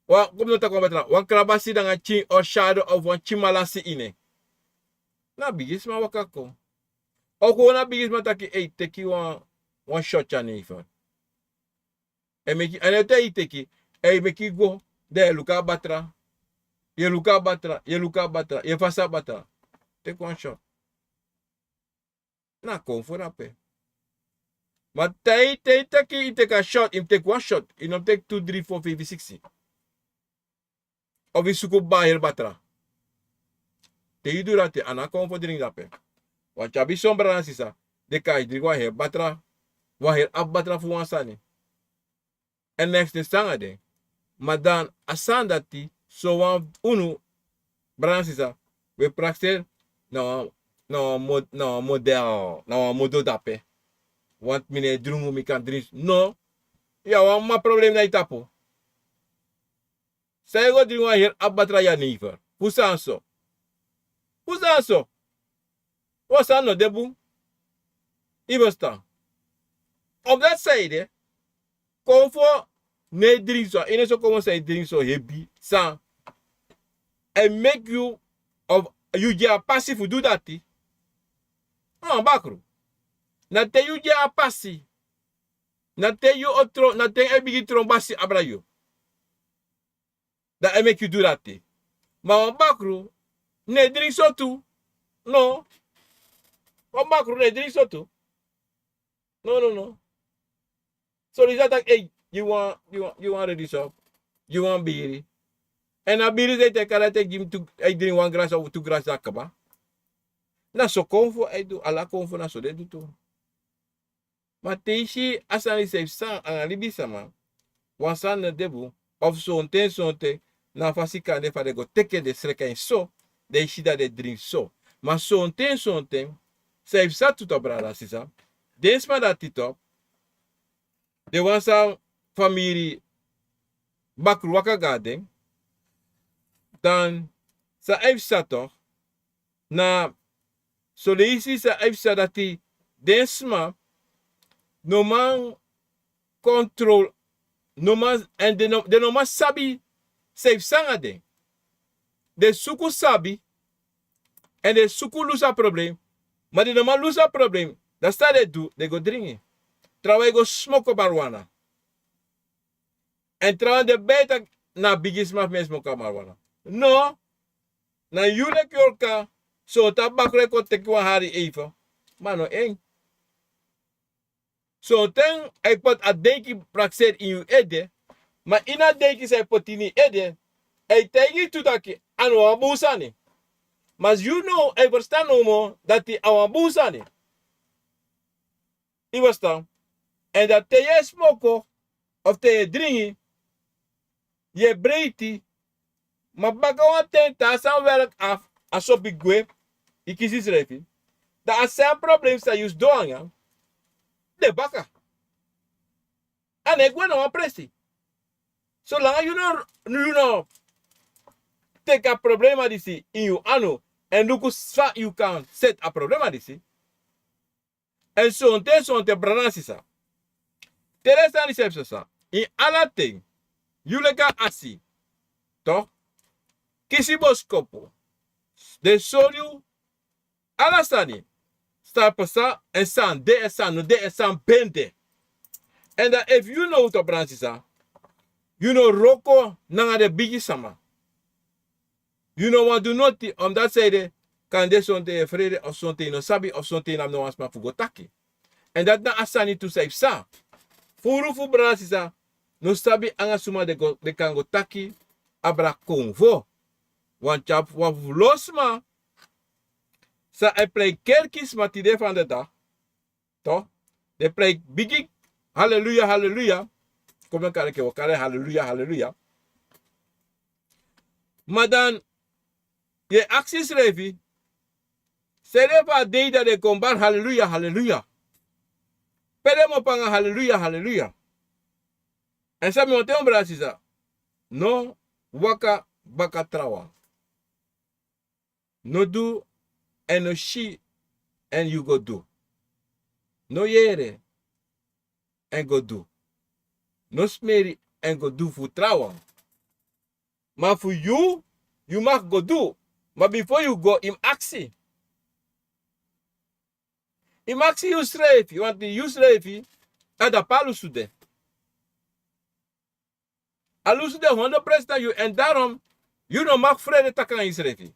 Wan, kon mi no taki wan batra, wan krabasi nanga tyin or sado of wan tyin malasi ini en. Na bigisma waka kon. Or kon na bigisma taki ei, teki wan, wan shot ya ne yu fan. E meki, a no te yu teki, e meki go, dan yu e luku a batra. Yu e luku a batra, yu e luku a batra, yu e fasi a batra. Teki wan shot. Na kon fu dape. Ma te yu, te yu teki, yu teki a shot, yu mus teki wan shot, yu no mus teki tu, dri, fo, feifi, siksi. Of yu suku bai heri batra. Te yu du dati, a no a kon fu dringi dape. Wan tyari son brada nanga sisa, den kan e dringi wan heri batra, wan heri afu batra fu wan sani. Èn neks den sanga den. Ma dan a sani dati, sowan unu brada nanga sisa, we prakseri na wan, na wan mod-, na wan model, na wan modo dape. Want mi no e drungu, mi kan dringi. No. Ya wan ma problem na yu tapu. San yu go dringi wan heri afu batra ya neiver? Fu san so? Fu san so? Wan sani no de bun. Yu e ferstan? Op dati saide, konfo no e dringi so, a ini so konfo san e dringi so hebi san. A e meki yu, of yu gi a pasi fu du dati. No, bakru. Na te yu gi a pasi. Na te yu o tron, na te a e bigin tron basi abra yu. Dan a e meki yu du dati. Ma wan bakru no e dringi so tu. No. Wan bakru no e dringi so tu. No, no, no. So di sa taki, ei, yu wan, yu wan, yu wan redi so. Yu wan biri. Èn a biri san yu e kari, a e gi mi tu, a e dringi wan grasi of tu grasi, a kaba. Na so konfo a e du, ala konfo na so den e du tu. Ma te yu si a sani san yu e psa anga libisama, wan sani no de bun, of sonten sonten na a fasi kande fa den go teki den sreka en so, den e si dati den e dringi so. Ma sonten sonten san yu e psa tu, brada, sisa, den sma dati tu, den wan san famiri bakru waka go na den, dan san a e psa tu, na son leisi san a e psa dati den sma no man kontrol, no man, èn den no, den no man sabi san e psa anga den. Den suku sabi, èn den suku lusu a problem, ma den no man lusu a problem. Dan san den e du, den go dringi. Trawan e go smoko marijuana. Èn trawan den e taki na bigisma fu mi e smoko marijuana. No, na yu leki yorka, sonten a bakru e kon teki wan hari eiver. Ma no en. Sonten a e poti a denki prakseri ini yu ede, ma ini a denki san a e poti ini yu ede, a e taigi yu tu taki a no wan bun sani. Ma yu no e ferstan nomo dati a wan bun sani. Yu e ferstan? Èn dati te yu e smoko, of te yu e dringi, yu e breiti, ma baka wan ten te a sani werk afu, a sopi gwe, yu kisi yusrefi. Dan a sani problem san yu sidon anga, de baka. A no e gwe na wan presi. Solanga yu no, yu no teki a problema disi ini yu anu, èn luku fa yu kan seti a problema disi. Èn sonten sonten, brada nanga sisa, te den sani disi e psa, ini ala ten, yu leki a asi, toch, kisi boskopu, den sori yu ala sani san pasa, èn san de, èn san no de, èn san ben de. Èn dan efu yu no, brada nanga sisa, yu no wroko nanga den bigisma. Yu no wani du noti, omdat san ede, kande sonten yu e frede, of sonten yu no sabi, of sonten yu no abi no wan sma fu go taki. Èn dati na a sani tu san e psa. Furu fu brada nanga sisa no sabi anga suma den go, den kan go taki abra konfo. Wan tyari wan fu lo sma san e prei kerki sma tide fu anda da. Toch, den prei bigi haleluya, haleluya. Kon mi kari en, wi o kari en haleluya, haleluya. Ma dan yu e aksi yusrefi, san ede fu a dei dan den kon bari haleluya, haleluya? Pe den mu opo nanga haleluya, haleluya? Èn san mi wani taigi unu, brada nanga sisa, no waka baka trawan. No du èn no si èn yu go du. No yere èn go du. No smeri èn go du fu trawan. Ma fu yu, yu mag go du. Ma bifo yu go, yu mu aksi. Yu mu aksi yusrefi, want yusrefi, a dape a lusu de. A lusu de hondro presi na yu, èn daarom yu no mag frede taki nanga yusrefi.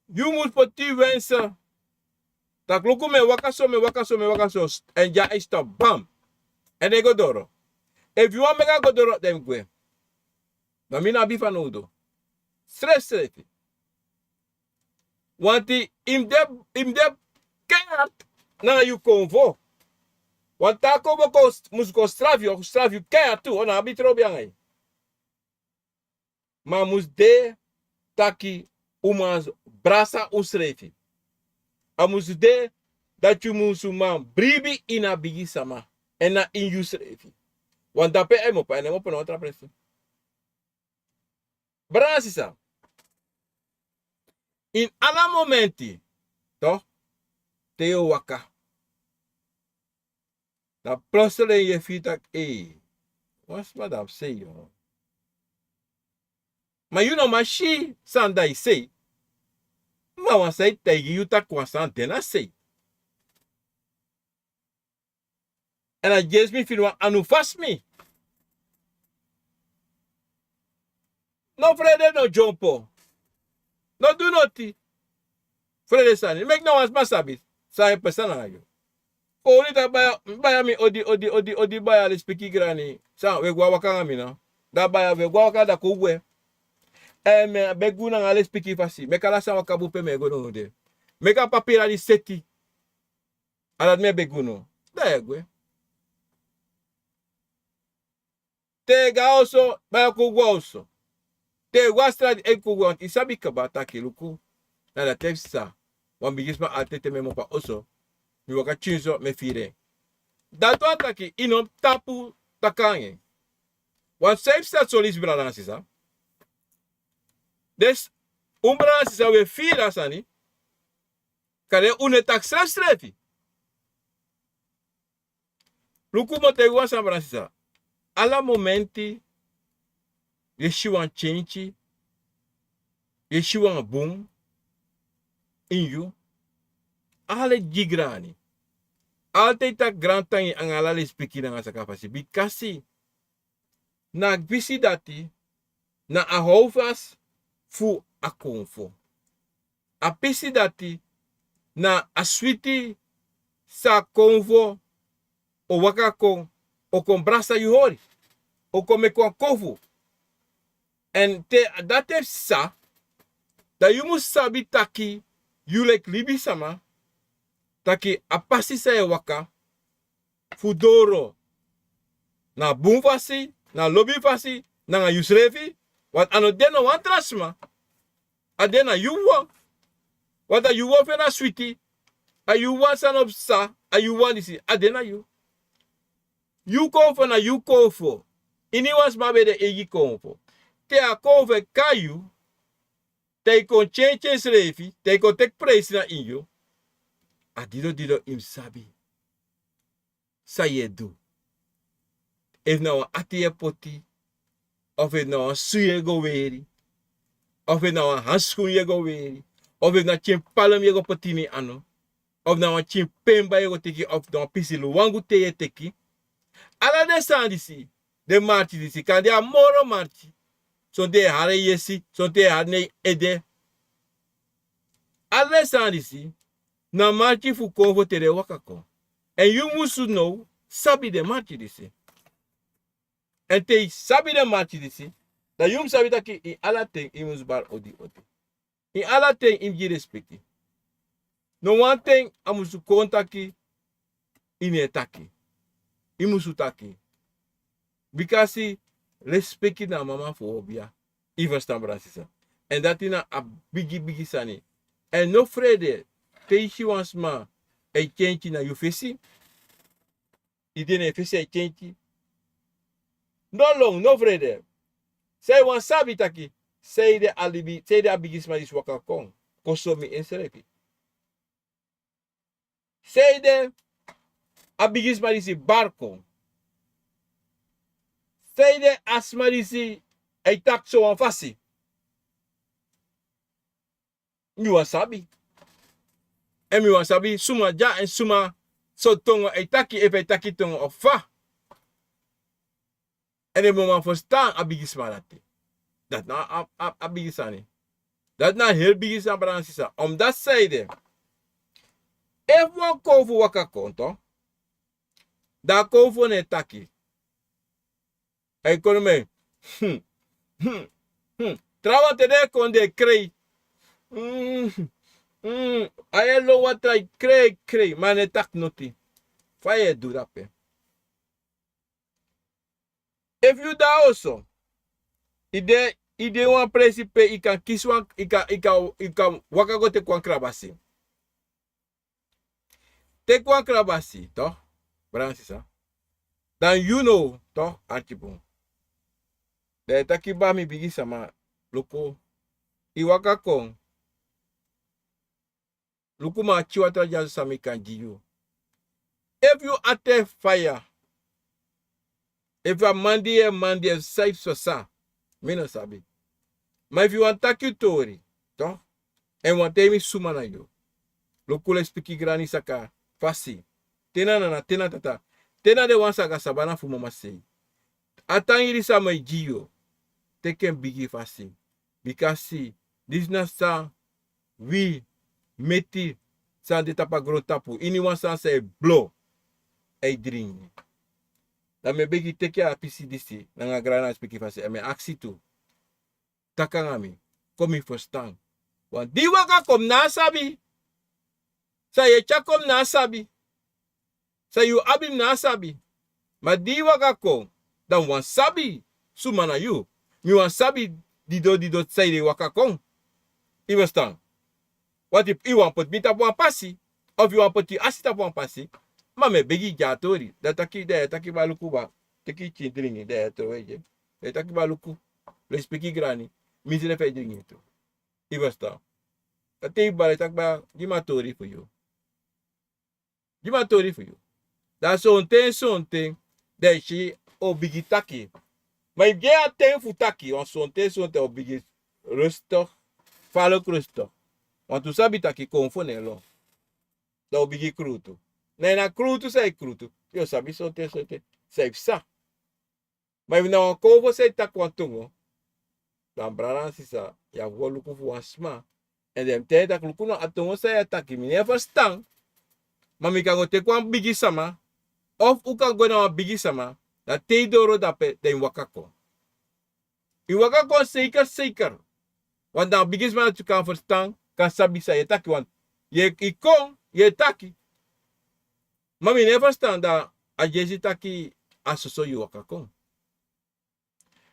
Yu mus poti yu wensi. Taki luku, mi e waka so, mi e waka so, mi e waka so, èn dya a e stop, bam. Èn den go doro. Efu yu wani meki a go doro, den mus gwe. Ma mi no abi fanowdu. Srefsrefi. Wanti yu mus de, yu mus de keihard nanga yu konfo. Wanti a konfo kon, musu kon strafu yu, strafu yu keihard tu, a no abi trobi nanga yu. Ma a musu de taki un man brasa unsrefi. A musu de dati yu musu man bribi ini a bigi sama, èn na ini yusrefi. Wan dape a e mopo, a e mopo na wan tra presi. Brada nanga sisa, ini ala momenti, toch, te yu o waka, dan plotseling yu e firi taki, ei, wan sma dati sei, ma yu no man si san dati sei. Ma wan sani e taigi yu taki wan sani de na sei. Èn a dyesi mi firi wan anu fasi mi. No frede, no dyompo. No du noti. Frede sani. Meki no wan sma sabi san e pasa nanga yu. Fu unu taki baya, baya mi odi, odi, odi, odi, baya, lespeki grani. San, we go a waka nanga mi no. Da baya, we go a waka, da kon gwe. Èn mi e begi unu nanga lespeki fasi. Meki ala sani waka bun pe mi e go, no, no de. Meki a papira di seti. A dati mi e begi unu. Da yu e gwe. Te yu go a oso, baya, kon gwe a oso. Te yu go a strati, e kon gwe, wanti yu sabi kaba taki luku, na dati e psa. Wan bigisma, a tete mi e mopo a oso, mi waka tyinso, mi e firi en. Dati wani taki yu no mu tapu taki nanga en. Wan san yu psa so lisi, brada nanga sisa. Dus un brada nanga sisa, wi e firi a sani. Kande un no e taki srefsrefi. Luku, mi o taigi wan sani, brada nanga sisa. Ala momenti yu e si wan tyentyi, yu e si wan bun ini yu, ala e gi grani. Ala ten yu taki grantangi anga ala lespeki nanga saka fasi, bikasi na a pisi dati na a houvast fu a konfo. A pisi dati na a switi san a konfo o waka kon, o kon brasa yu hori, o kon meki wan konfo. Èn te dati e psa, dan yu mus sabi taki yu leki libisama, taki a pasi san yu e waka fu doro na bun fasi, na lobi fasi, nanga yusrefi, want a no de na wan tra sma. A de na yu wawan. Want a yu wawan fu en na switi. A yu wawan san no psa, a yu wawan disi, a de na yu. Yu konfo na yu konfo. Iniwan sma ben de eigi konfo. Te a konfo e kai yu, te yu kon tyentyi ensrefi, te yu kon teki presi na ini yu, a didon didon yu mus sabi san yu e du. Efu na wan ati yu e poti, of efu na wan su yu e go weri, of efu na wan hanskun yu e go weri, of efu na tyenpalm yu e go poti ini yu anu, of na wan tyenpenba yu e go teki, of na wan pisi luwangu te yu e teki. Ala den sani disi, den marki disi, kande a moro marki. Sonten e hari en yesi, sonten e hari en ede. Ala den sani disi na marki fu konfo te den e waka kon. Èn yu musu now sabi den marki disi. Èn te yu sabi den marki disi, dan yu mus sabi taki ini ala ten yu mus bari odi odi. Ini ala ten yu mus gi respeki. No wan ten a musu kon taki yu no e taki. Yu musu taki. Bikasi respeki na a mama fu obia. Yu ferstan, brada sisa. Èn dati na a bigi bigi sani. Èn no frede, te yu si wan sma e tyentyi na yu fesi, yu de na en fesi e tyentyi, no lon, no frede. San yu wani sabi taki, sanede a libi, sanede a bigisma disi waka kon, kon so mi ensrefi. Sanede a bigisma disi bari kon. Sanede a sma disi e taki so wan fasi. Mi wani sabi. Èn mi wani sabi suma dya èn suma so tongo e taki, efu e taki tongo of fa. Èn den mu man ferstan a bigisma dati. Dati na a, a, a bigi sani. Dati na a heri bigi sani, brada nanga sisa. Omdati sanede, efu wan konfo waka kon, toch, dan a konfo no e taki. A e kon no mi. Hmm. Hmm. Hmm. Trawan te den e kon den e krei. Hmm. Mm, a e lon watra, i krei krei, ma a no e taki noti. Fa yu e du dape? Efu yu de na oso, i de, i de wan presi pe i kan kisi wan, i kan, i kan, i kan waka go teki wan krabasi. Teki wan krabasi, toch? Brada nanga sisa. Dan yu now, toch? Arki bun. Dan yu e taki: Baa, mi bigi sama, luku. I waka kon. Luku, mi e tyari watra dyaso san mi kan gi yu. Efu yu ati e faya, efu a man di yu e mandi, efu san, efu sosa, mi no sabi. Ma efu yu wani taki yu tori, toch, èn yu wani taigi mi suma na yu, luku, lespeki grani, saka fasi. Te na nana, te na tata, te na den wan saka sabana fu mama sei. A tangri san mi e gi yu, teki en bigi fasi. Bikasi disi na san wi meti san de tapu a grontapu, iniwan sani san e blo, e dringi. Dan mi e begi, teki a pisi disi nanga grani lespeki fasi, èn mi e aksi tu. Taki nanga mi, kon mi ferstan. Wan di yu waka kon, mi ná sabi. San yu e tyari kon, mi ná sabi. San yu abi, mi ná sabi. Ma di yu waka kon, dan mi wani sabi suma na yu. Mi wani sabi didon didon san yu e waka kon. Yu ferstan? Wanti yu wani poti mi tapu wan pasi, of yu wani poti yu asi tapu wan pasi. Ma mi e begi, gi a tori. Dan taki, dan yu e taki: Baa, luku, baa, teki yu pikin dringi, dan yu e trowe gi en. Dan yu e taki: Baa, luku, lespeki grani, mi srefi e dringi tu. Yu ferstan? Dan te yu bari, taki: Baa, gi mi a tori fu yu. Gi mi a tori fu yu. Dan sonten, sonten, dan yu si a o bigin taki. Ma yu gi en a ten fu taki, want sonten, sonten a o bigin rustig, falek rustig. Want un sabi taki konfo no e lon. Dan a o bigin krutu. Na ini a krutu san yu e krutu, yu o sabi sonten, sonten san yu psa. Ma efu na wan konfo san e taki wan tongo, dan brada nanga sisa, yu abi go luku fu wan sma. Èn den mus taigi en taki: Luku no, a tongo san yu e taki, mi no e ferstan. Ma mi kan go teki wan bigi sama, of un kan go na wan bigi sama, dan te yu doro dape, dan yu waka kon. Yu waka kon seiker seiker. Want dan a bigi sma dati kan ferstan, kan sabi san yu e taki, want yu e, yu kon, yu e taki: Ma mi no e ferstan. Dan a yesi taki a soso yu waka kon.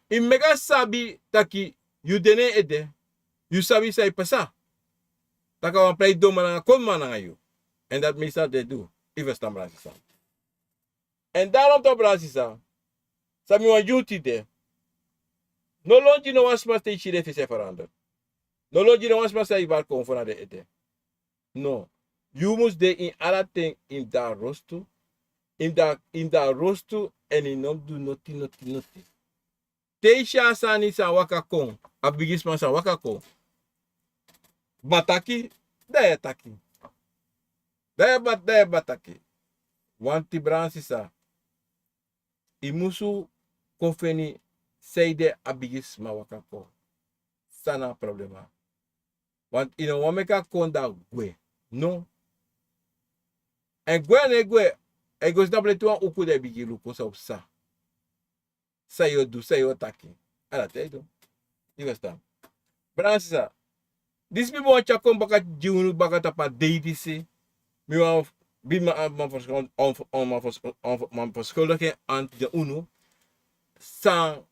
Yu meki a sabi taki yu de na en ede, yu sabi san e pasa. Taki a wan prei donman nanga konman nanga yu. Èn dati meestal den e du. Yu ferstan, brada nanga sisa? Èn daarom toch, brada nanga sisa, san mi wani gi unu tide: no lon gi no wan sma te yu si den fesi e verander. No lon gi no wan sma san yu bari konfo na den ede. No. Yu mus de ini ala ten ini a rostu. Ini a, ini a rostu, èn yu no mus du noti, noti, noti. Te yu si a sani san waka kon, a bigi sma san waka kon, bataki, dan yu e taki. Dan yu e bat-, dan yu e bataki. Wanti, brada nanga sisa, yu musu kon feni sanede a bigi sma waka kon. San na a problema? Want yu no wani meki a kon dan gwe. No. Èn gwe a no e gwe, a e go sidon na plenti wan uku, dan yu bigin luku san o psa. San yu o du, san yu o taki. A dati a e du. Yu ferstan? Brada nanga sisa, disi mi ben wani tyari kon baka gi unu baka tapu a dei disi. Mi wani, mi, mi, mi, mi, mi, mi, mi verschuldiging aan unu. San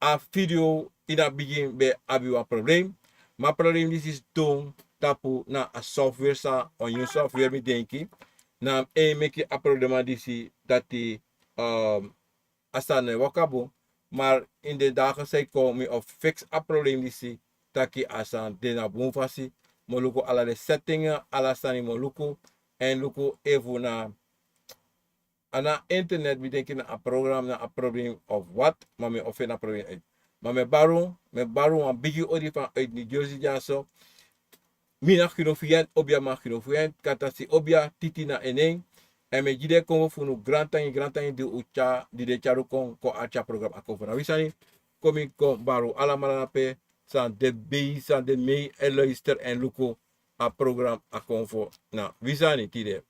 a video ini a bigin ben abi wan problem. Ma a problem disi sidon tapu na a software, san, wan nyun software mi denki, na en meki a problema disi dati, ehm, a sani no e waka bun. Ma ini den dagen san e kon mi o fiksi a problem disi, taki a sani de na bun fasi. Mi o luku ala den setting, ala sani mi o luku. Èn luku efu na a na internet, mi denki na a program na a problem of wat, ma mi o feni a problem uit. Ma mi e bari unu, mi e bari unu wan bigi odi vanuit New Jersey dyaso. Mi na Ginofuyent Obia, ma Ginofuyent Katasi Obia, Titi na en nen. Èn mi e gi den konfo fu unu, grantangi, grantangi di un tyari, di den tyari un kon, kon arki a program a Konfo na Wi Sani. Kon mi kon bari un alamala na pe san de bei, san de mei e luister èn luku a program a Konfo na Wi Sani tide.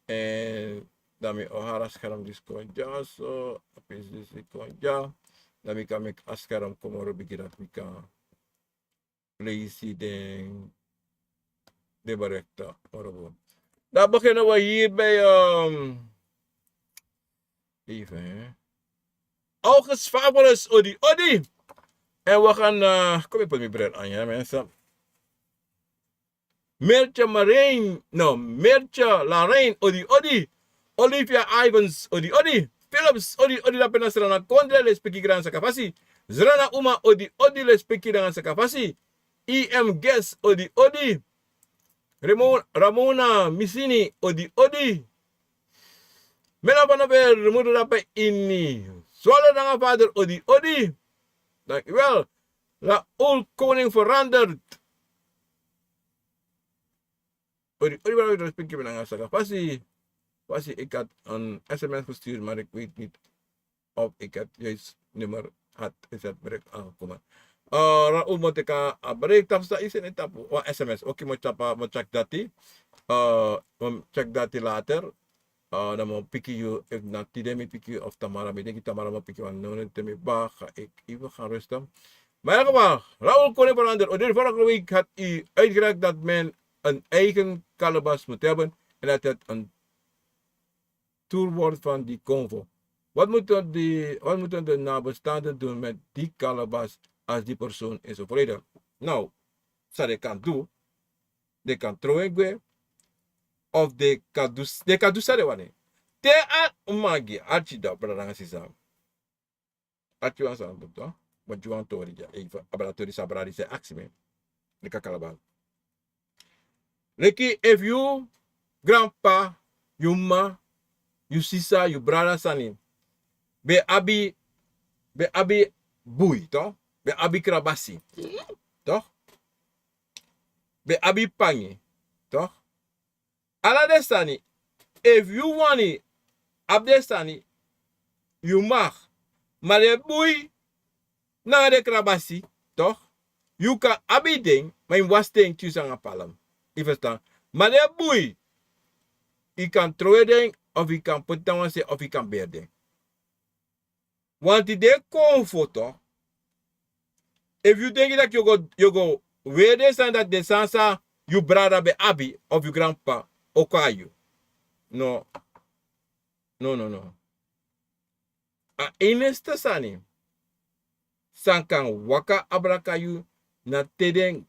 Èn dan mi o hari a scherm disi kon dyaso, a pisi disi kon dya. Dan mi kan meki a scherm kon moro bigi, dati mi kan plaatsi den, De berekta. Dati begin we hier bij, ehm, even, hè. August Fabulous, odi, odi. En we gaan, eh, kom ik put mijn bril aan, ja, mensen. Mirtje Marijn, no, Mirtje Larijn, odi, odi. Olivia Ivans, odi, odi. Philips, odi, odi, dapena Srana Kondre, lespeki gran sakafasi. Srana Uma, odi, odi, lespeki gran sakafasi. I M Guest, odi, odi. Remo-, Ramona Misini, odi, odi. Mela Van der Veer, mudu dape ini. Swallow nanga vader, odi, odi. Dankjewel. Raoul Koning veranderd. Odi, odi, odi, respectje nanga saka. Fasi, fasi, ik had een S M S gestuurd, maar ik weet niet of ik het juist nummer had. Is het bericht aangekomen? Eh, Raoul, moet ik, eh, een bericht afstaan? Is het niet op een S M S? Oké, moet check, moet check dat die. Eh, moet check dat die later. Eh, dan moet piki you, if na tide mi piki you of tamara, mi denki tamara moet piki wan no, no, te mi ba, ga ik even gaan rusten. Maar in elk geval, Raoul Koning veranderd. Odi, vorige week had u uitgelegd dat men een eigen kalebas moet hebben en dat het een tour wordt van die konvo. Wat moeten die, wat moeten de nabestaanden doen met die kalebas als die persoon is overleden? Nou, sa de kan doen, de kan trouwen gwe, of de kan doen, de kan doen sa de wani. Te a magi, archi da, brada nanga sisa. Archi wan sa, ma Juan tori, ja, even, abra tori sa brada, se aksi me. De kan kalebas. Leki, if you grandpa, you ma, you sisa, you brada sani, ben abi, ben abi bui, toch? Ben abi krabasi, toch? Ben abi pangi, toch? Ala den sani, if you wani abi den sani, you mag. Ma den bui, nanga den krabasi, toch? You kan abi den, ma yu mus wasi den ini tyusu nanga palm. Yu ferstan? Ma den bui, yu kan trowe den, of yu kan poti den na wan se, of yu kan beri den. Want den kon foto, if you denki dati yu go, yu go weri den sani dati den sani san yu brada ben abi, of yu grandpa, o kon na yu. No. No, no, no. A enigste sani san kan waka abraka yu na te den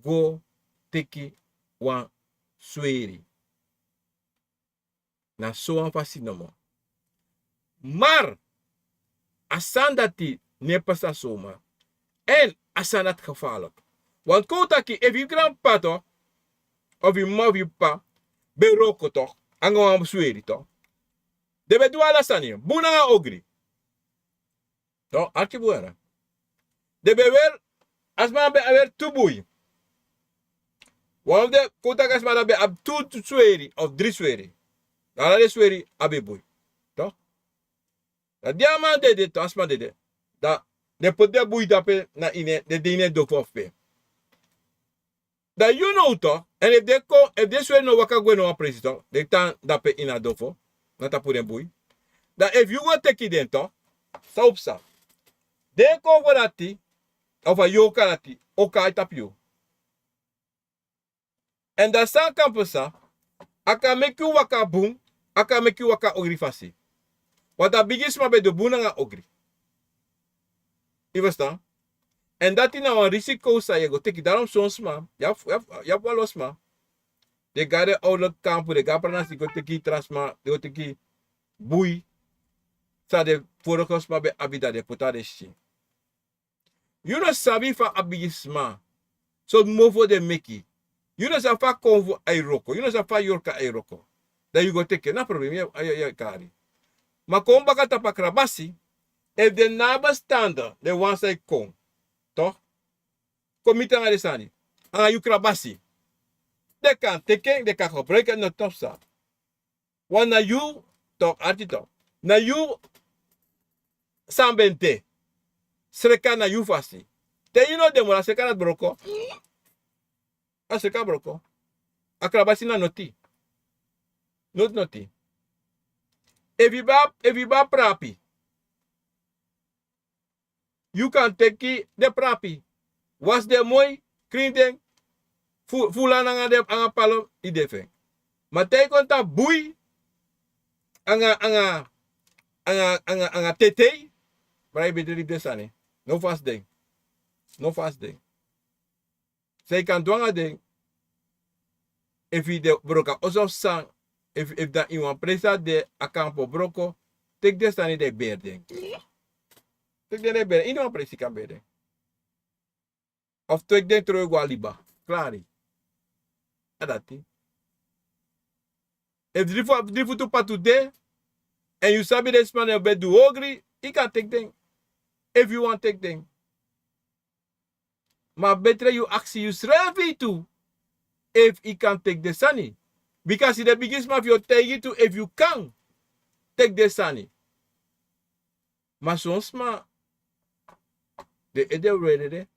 go teki wan sweri. Na so wan fasi nomo. Maar a sani dati no e pasa soma. En a sani dati gevaarlijk. Want kon un taki, efu yu grandpa toch, of yu ma of yu p'pa, ben wroko toch, nanga wan sweri toch, den ben du ala sani, bun nanga ogri. Toch, arki bun. Den ben weri, a sma ben weri tu bui. Wan fu den, kon taki a sma dati ben abi tu, tu sweri of dri sweri. Ala den sweri abi bui. Toch? Dan di a man dede, toch, a sma dede, dan den poti den bui dape na ini, den de ini en dofo fu pe. Dan yu now toch, en efu den kon, efu den sweri no waka gwe na wan presi toch, den tan dape ini a dofo, na tapu den bui. Dan efu yu go teki den toch, san o psa? Den konfo dati, of a yorka dati, o kai tapu yu. En dan san kan psa, a kan meki yu waka bun, a kan meki yu waka ogri fasi. Want a bigi sma ben du bun nanga ogri. Yu ferstan? En dati na wan risiko san yu e go teki. Daarom son sma, yu abi, yu abi, yu abi wan lo sma, den go na den ouderlijk kampu, den go na pranasi go teki tra sma, den go teki bui san den vorige sma ben abi, dan den poti na den skin. Yu no sabi fa a bigi sma, sortu mofo den meki. Yu no sabi fa konfo e wroko, yu no sabi fa yorka e wroko. Dan yu go teki en, na problem yu e, yu e, yu e kari. Ma kon baka tapu a krabasi, efu den nabestaanden, den wan san e kon, toch, kon miti nanga den sani, nanga yu krabasi, den kan teki en, den kan gebruiki en, no, toch, sa. Want na yu, toch, arki toch, na yu san ben de. Sreka na yu fasi. Te yu no de moro, a sreka dati broko. A sreka broko. A krabasi na noti. Noti, noti. Efu yu ben, efu yu ben abi prapi, yu kan teki den prapi, wasi den moi, krin den, Fu fu lana nanga den anga palo yu de fu en. Ma te yu kon tan bui anga anga anga anga anga tetei. Bra yu beteri fu den sani. No fasi den. No fasi den. San yu kan du anga den? Efu yu de broka oso fu san, efu efu dan yu wan presi a de a kampo broko, teki den sani dan yu beri den. Teki den dan yu beri den ini wan presi yu kan beri den. Of teki den tron yu go a liba. Klari. A dati. Efu dri fu abi dri futu patu de, èn yu sabi den sma den o ben du ogri, yu kan teki den. Efu yu wani teki den. Ma betre yu aksi yusrefi tu efu yu kan teki den sani. Bika si den bigisma fu yu o taigi tu efu yu kan teki den sani. Ma son sma den ede wrede de.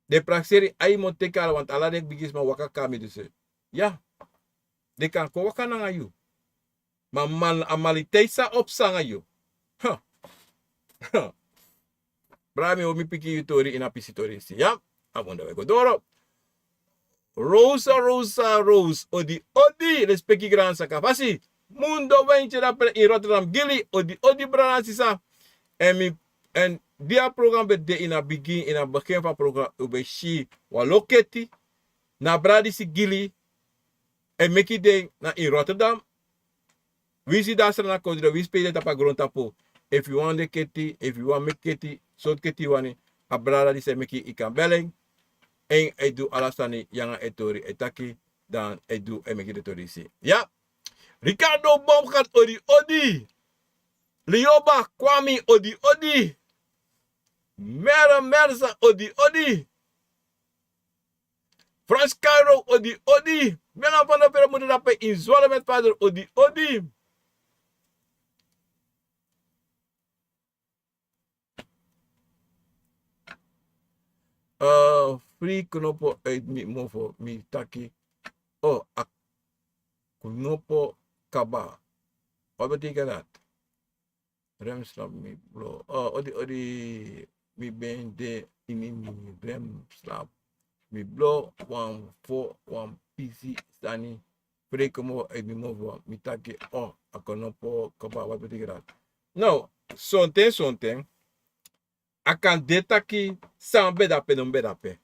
Den prakseri ai mo teki ala want ala den bigisma waka kon na mi du se. Ya. Den kan kon waka nanga yu. Ma man a maliteit sa o psa nanga yu. Bra mi o mi piki yu tori ini a pisi tori si ya. A wonder we go doro. Rosa rosa rose odi odi lespeki gran saka fasi. Mundo wentye dape in Rotterdam gili odi odi brada sisa. Èn mi èn di a program ben de ini a bigin ini a bigin fu a program un ben si wan loketi na a brada disi gili. Èn meki den na in Rotterdam. Wi si dan srana kondre wi spei den tapu a grontapu. Efu yu wani de keti efu yu wani meki keti sortu keti yu wani a brada disi e meki yu kan beli en. Èn e du ala sani yu nanga e tori e taki dan e du e meki den tori disi ya. Ricardo Bomgat odi odi. Lioba Kwami odi odi. Mere Mersa odi odi. Frans Cairo odi odi. Mela Van der Vere mutu dape in Zwalumet Vader odi odi. Free knopo uit mi mofo mi taki. Oh, a knopo kaba. Wat betekent dat? Remslap mi blo. Oh, odi odi mi ben de ini mi remslap. Mi blo wan fo wan pisi sani. Free komo uit mi mofo mi taki oh a knopo kaba wat betekent dat? Nou, sonten sonten a kan de taki san ben dape no ben dape.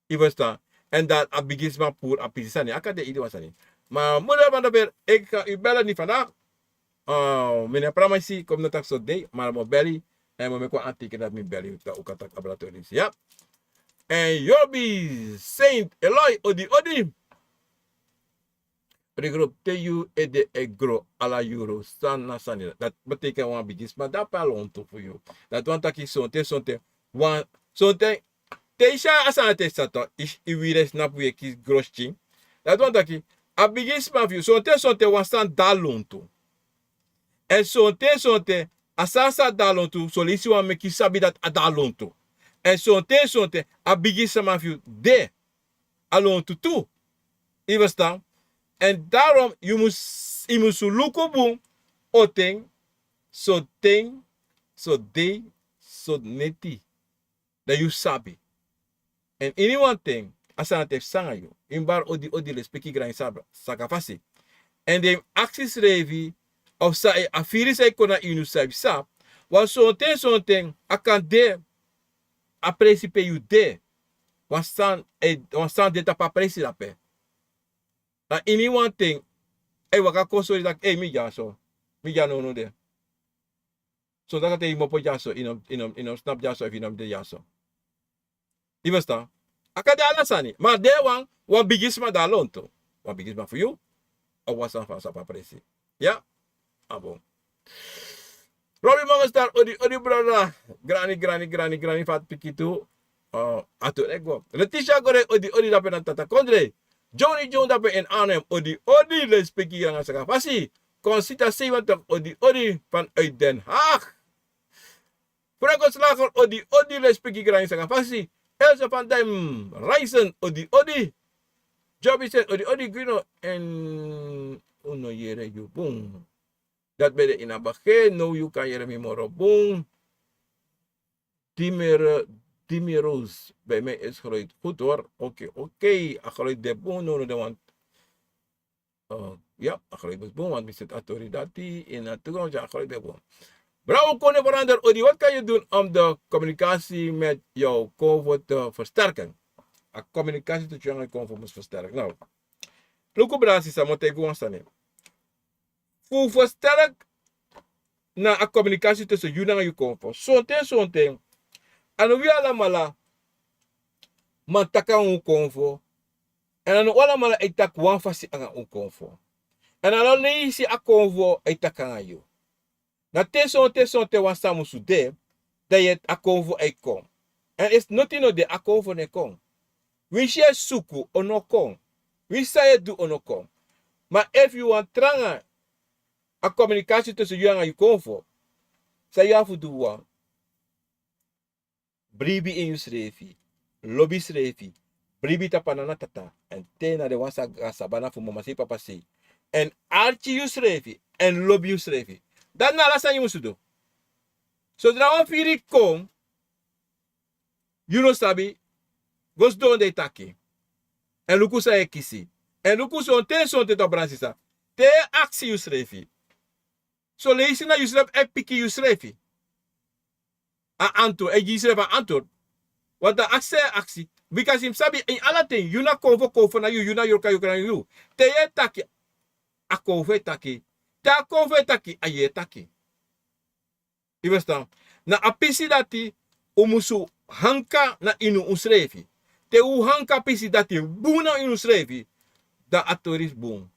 Yu verstan? Èn dan a bigisma puru a pisi sani a kan de ini wan sani. Ma muder van de ver eki kan yu beli ni vandaag. Mi na pramisi komi no taki so dei ma mi o beli. Èn mi o meki wan antiki dati mi beli yu taki un kan taki a brada tori disi ya. Èn yobi saint eloi odi odi. Rigro te yu ede e gro ala yuru san na sani dati betekent wan bigisma dape a lontu fu yu. Dati wani taki sonten sonten wan sonten te yu si a sani te sato yu wiri e snapu yu e kisi gro skin. Dati wani taki a bigisma fu yu sonten sonten wan sani de a lontu. Èn sonten sonten a sani san de a lontu son leisi wani meki yu sabi dati a de a lontu. Èn sonten sonten a bigisma fu yu de a lontu tu. Yu verstan? Èn darom yu mus yu mus luku bun. Oten soten sodei soneti. Dan yu sabi. Èn ini wan ten a sani a te fu sanga yu. Yu mus bari odi odi lespeki grangi saka fasi. Èn den mus aksi srefi of san a firi san e kon na ini yu sabi san wan sonten sonten a kan de a presi pe yu de. Wan sani wan sani de tapu a presi dape. Na ini wan ten a e waka kon sori taki ei mi dyaso. Mi dya nownow de. So dati a te yu mopo dyaso yu no mus snapu dyaso efu yu no mus de dyaso. Yu verstan? A kan de ala sani ma a de wan wan bigisma de a lontu. Wan bigisma fu yu. A wan sani fu a sapu a presi. Ya. A bun. Robi mongostar odi odi brada. Grani grani grani grani fu a piki tu. A tu e go leticia gore odi odi dape na tata kondre. Joni jon dape en anem odi odi lespeki yanga saka fasi. Konsita seiwentik odi odi fan uit den haag. Frenko slager odi odi lespeki grangi saka fasi. Else van dem reisen odi odi. Jobisen odi odi grino en uno yere yu bun. Dat ben de ini a begin now yu kan yere mi moro bun. Timere Dimi Rose, bij mij is geluid goed hoor. Oké, oké. A geluid de bun, no, no, de want. Uh, ja, a geluid is bun, want mi seti a tori dati in a toekomst, ja, a geluid de bun. Bravo, Kone Verander Odi, wat kan je doen om de communicatie met jouw konvo te versterken? A communicatie tussen jou en konvo moet versterken. Nou, luku brasi, sa mo teki wan sani. Fu versterk na a communicatie tussen yu nanga yu konvo. Sonten, sonten. A no wi alamala man taki nanga un konvo. Èn a no alamala e taki wan fasi nanga un konvo. Èn a no leisi a konvo e taki nanga yu. Na te sonten, sonten wan sani musu de, dan yu e, a konvo e kon. Èn efu noti no de, a konvo no e kon. Winsi yu e suku, a no kon. Winsi san yu e du, a no kon. Ma efu yu wani tranga a communicatie tussen yu nanga yu konvo, san yu abi fu du wan. Bribi ini yusrefi, lobi yusrefi, bribi tapu a nana, tata, èn te na den wan sa, a sabana fu mama sei, papa sei. Èn arki yusrefi, èn lobi yusrefi. Dati na ala san yu musu du. Sodra wan firi kon, yu no sabi, go sidon dan e taki. Èn luku san yu e kisi. Èn luku sonten, sonten, to, brada, sisa. Te yu e aksi yusrefi. Son leisi na yusrefi e piki yusrefi a antwoord, e gi yusrefi a antwoord. Want dan aksi san yu e aksi. Bika mi sabi ini ala ten, yu na konfo, konfo na yu, yu na yorka, yorka na yu. Te yu e taki, a konfo e taki. Te a konfo e taki, a yu e taki. Yu e ferstan? Na a pisi dati un musu hanka na ini unsrefi. Te un hanka a pisi dati bun na ini unsrefi, dan a tori bun.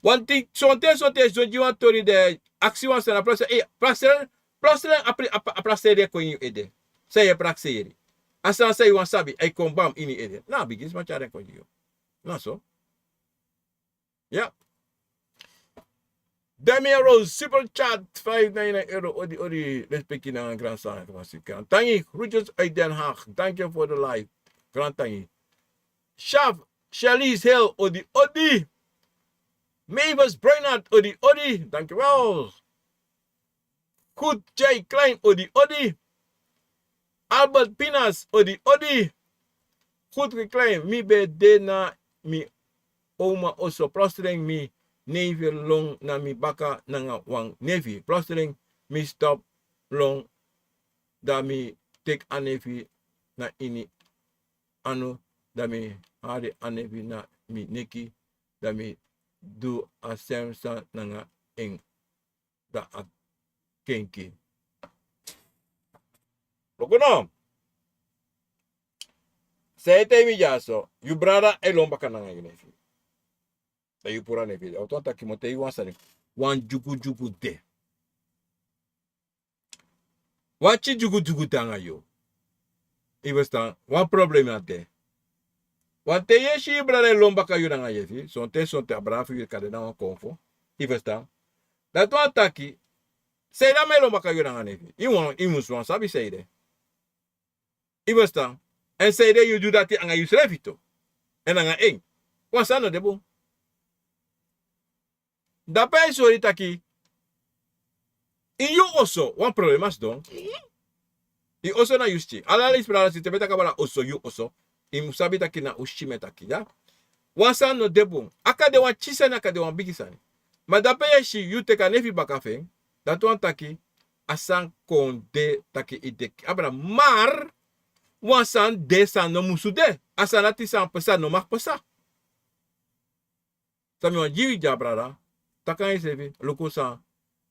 Want sonten, sonten, son gi wan tori, den e aksi wan sani, a plotseling, eh, plotseling, plotseling a pri-, a, a prakseri e kon ini yu ede. San yu e prakseri. A sani san yu wani sabi, a e kon bam ini yu ede. Na a bigi sma tyari en kon gi yu. Na so. Ya. Damian Rose, super chat, vijf nine nine euro, odi, odi, respecti nanga grandson, informasi. Grantangi, groetjes uit Den Haag. Dank je voor de live. Grantangi. Shaf, Charlize Hill, odi, odi. Mavis Bernard, odi, odi. Dankjewel. Goed, Jay Klein, odi, odi. Albert Pinas, odi, odi. Goed, Jay Klein, mi ben de na mi oma oso, plotseling mi nefi lon na mi baka nanga wan nefi. Plotseling mi stop lon, dan mi teki a nefi na ini anu, dan mi hari a nefi na mi neki, dan mi du a sem sani nanga en, dan a kenki. Luku no. San e taigi mi dyaso, yu brada e lon baka nanga yu nefi. Dan yu puru a nefi. A wani taki mi o taigi yu wan sani. Wan dyugudyugu de. Wan pikin dyugudyugu de nanga yu. Yu e ferstan, wan problema de. Want te yu e si yu brada e lon baka yu nanga nefi, sonten, sonten a brada fu yu kan de na wan konfo. Yu e ferstan? Dati wani taki, sanede a man e lon baka yu nanga nefi? Yu wani, yu mus wani sabi sanede. Yu e ferstan? Èn sanede yu du dati nanga yusrefi tu. Èn nanga en. Wan sani no de bun. Dape a e sori taki, ini yu oso, wan problema sidon. Yu oso na yu pikin. Ala leisi brada, sisa, te mi e taki abra oso, yu oso, yu mus sabi taki na un pikin mi e taki, ya. Wan sani no de bun. A kan de wan pikin sani, a kan de wan bigi sani. Ma dape yu e si yu teki a nefi baka fu en, dati wani taki a sani kon de taki yu teki abra. Mar wan sani de san no musu de. A sani dati san pasa no mag pasa. San mi wani gi yu dya, brada, taki nanga yusrefi, luku san.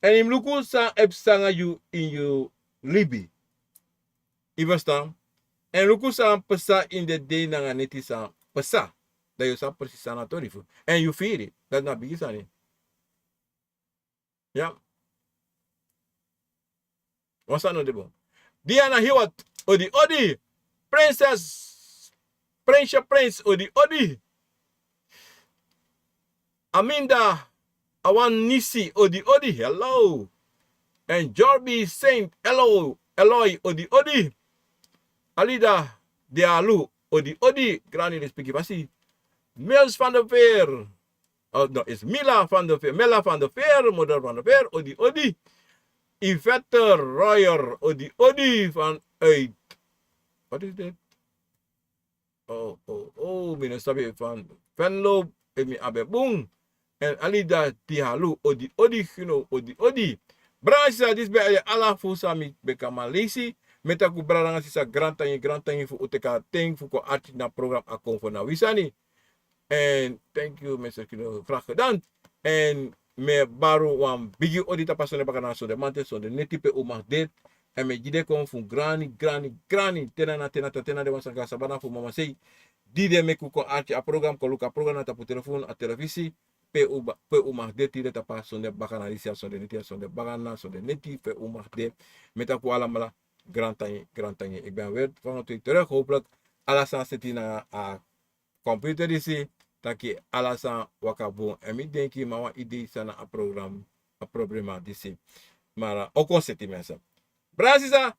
Èn yu mus luku san e psa nanga yu ini yu libi. Yu e ferstan? Èn luku san pasa ini den dei nanga neti san pasa. Dan yu o sabi presisi san na a tori fu. Èn yu firi. Dati na bigi sani. Ya. Wan sani no de bun. Diana Hiwat, odi, odi. Princess, Prinsje Prins, odi, odi. Aminda Awanisi, odi, odi. Hello. Èn Jorbi Saint, hello. Eloy, odi, odi. Alida Dealu, odi, odi. Grani, respeki fasi. Mils van der Veer. Oh, no, is Mila van der Veer. Mela van der Veer, moeder van der Veer, odi, odi. Yvette Royer, odi odi vanuit, wat is dit? Oh, oh, oh, mi no sabi, van Venlo, en mi abi bun. En Alida Tihalu, odi odi, you know, odi odi. Brada, sisa, disi ben ala fu san mi ben kan man leisi. Mi e taki brada nanga sisa, grantangi, grantangi fu un teki a ten fu kon arki na program A Kon Fu Na Wi Sani. En thank you, mister Kino, graag gedaan. En mi e bari wan bigi odi tapu a sonde bakana, sonde mamanten, sonde neti, pe un mag de. En mi e gi den kon fu grani, grani, grani. Te na, na, te na, te na den wan sani kon a sabana fu mama sei. Di den meki un kon arki a program, kon luku a program na tapu telefon, a televisi. Pe un ba-, pe un mag de tide tapu a sonde bakana disi, a sonde neti, a sonde bakana, sonde neti, pe un mag de. Mi e taki un alamala grantangi, grantangi. Ik ben weer vanaf twee terug. Hopelijk ala sani seti na a computer disi, taki ala sani waka bun. En mi denki mi abi wan idee san na a program, a problema disi. Ma a o kon seti, mensen. Brada, sisa,